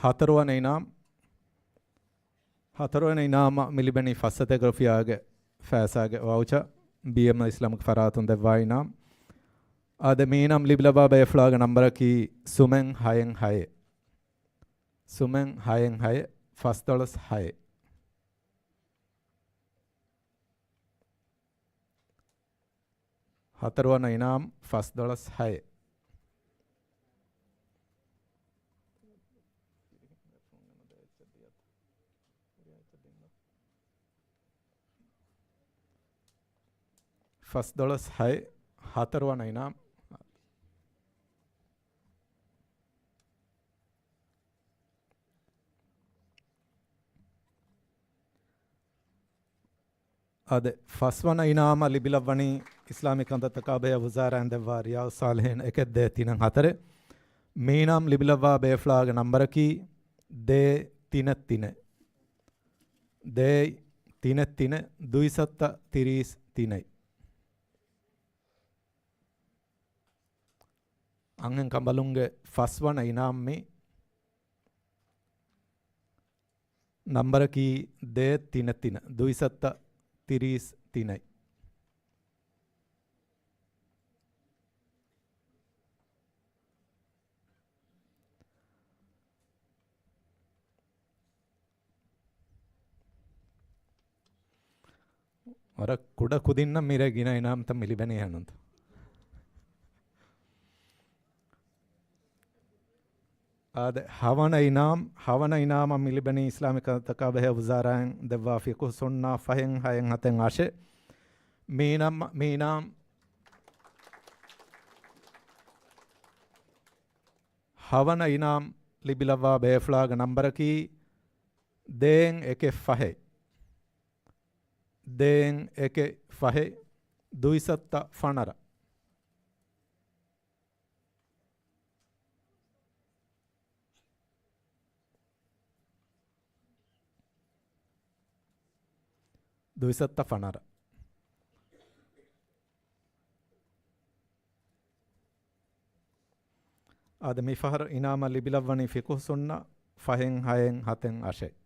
ހަތަރުވަނަ އިނާމް، ހަތަރުވަނަ އިނާމަށް މި ލިބެނީ ފަސްސަތޭކަ ރުފިޔާގެ ފައިސާގެ ވައުޗަ، ބީއެމްއެލް އިސްލާމިކް ފަރާތުން ދެއްވާ އިނާމް. އާދެ، މި އިނާމް ލިބިލައްވާ ބޭފުޅާގެ ނަންބަރަކީ ސުމެން ހައެއް ހައެއް. ސުމެން ހައެއް ހައެއް، ފަސްދޮޅަސް ހައެއް. ހަތަރުވަނަ އިނާމް ފަސްދޮޅަސް ހައެއް. ފަސްދޮޅަސް ހައެއް، ހަތަރުވަނަ އިނާމް. އާދެ، ފަސްވަނަ އިނާމަށް ލިބިލައްވަނީ އިސްލާމީ ކަންތައްތަކާ ބެހޭ ވުޒާރާއިން ދެއްވާ ރިޔާޟުއްޞާލިޙީން އެކެއް ދޭއް ތިނެއް ހަތަރެއް. މި އިނާމް ލިބިލައްވާ ބޭފުޅާގެ ނަންބަރަކީ ދޭއް ތިނެއް ތިނެއް. ދޭއް ތިނެއް ތިނެއް، ދުއިސައްތަ ތިރީސް ތިނެއް. އަންހެން ކަނބަލުންގެ ފަސްވަނަ އިނާމް މި. ނަންބަރަކީ ދޭއް ތިނެއް ތިނެއް، ދުއިސައްތަ ތިރީސް ތިނެއް. ވަރަށް ކުޑަ ކުދިންނަށް މިރޭ ގިނަ އިނާމްތައް މި ލިބެނީ ހަނުންތަ؟ އާދެ، ހަވަނަ އިނާމް، ހަވަނަ އިނާމަށް މި ލިބެނީ އިސްލާމީ ކަންތައްތަކާ ބެހޭ ވުޒާރާއިން ދެއްވާ ފިޤުހުއްސުންނާ ފަހެއް ހައެއް ހަތެއް އަށެއް. މި އިނާމް، މި އިނާމް ހަވަނަ އިނާމް ލިބިލައްވާ ބޭފުޅާގެ ނަންބަރަކީ ދޭއް އެކެއް ފަހެއް. ދޭއް އެކެއް ފަހެއް، ދުއިސައްތަ ފަނަރަ. ދުއިސައްތަ ފަނަރަ. އާދެ، މިފަހަރު އިނާމަށް ލިބިލައްވަނީ ފިޤުހުއްސުންނަ ފަހެއް ހައެއް ހަތެއް އަށެއް.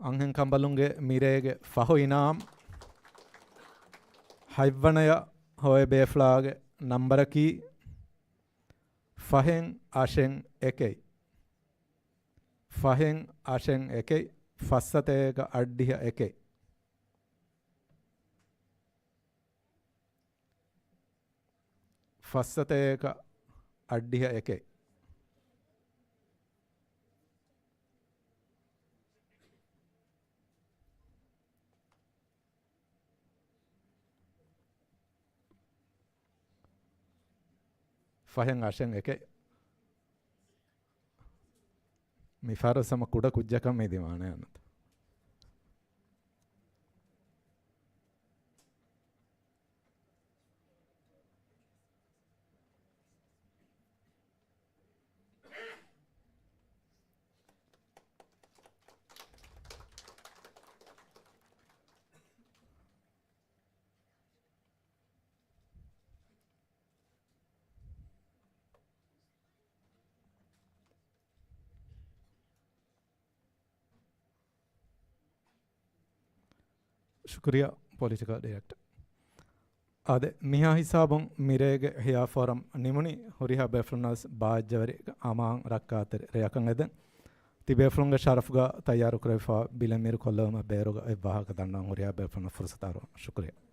އަންހެން ކަނބަލުންގެ މިރޭގެ ފަހު އިނާމް. ހަތްވަނަޔަށް ހޮވޭ ބޭފުޅާގެ ނަންބަރަކީ ފަހެއް އަށެއް އެކެއް. ފަހެއް އަށެއް އެކެއް. ފައްސަތޭކަ އަށްޑިހަ އެކެއް. ފައްސަތޭކަ އަށްޑިހަ އެކެއް. ފަހެއް އަށެއް އެކެއް. މިފަހަރު ހަމަ ކުޑަ ކުއްޖަކަށް މި ދިމާނެ އަންނަތަ؟ ޝުކުރިއްޔާ ޕޮލިޓިކަލް ޑިރެކްޓަރ. އާދެ، މިހާ ހިސާބުން މިރޭގެ ހެޔާ ފޯރަމް ނިމުނީ. ހުރިހާ ބޭފުޅުންނަށް ވެސް ބާއްޖަވެރި އަމާން ރައްކާތެރި ރެއަކަށް އެދެން. ތިބޭފުޅުންގެ ޝަރަފުގަ ތައްޔާރުކުރެވިފައިވާ ބިލެއް މީރު ކޮށްލެވުމަށް ބޭރުގަ އެއްވާހަކަ ދަންނަވަން ހުރިހާ ބޭފުޅުންނަށް ފުރުސަތު އަރުވަން. ޝުކުރިއްޔާ.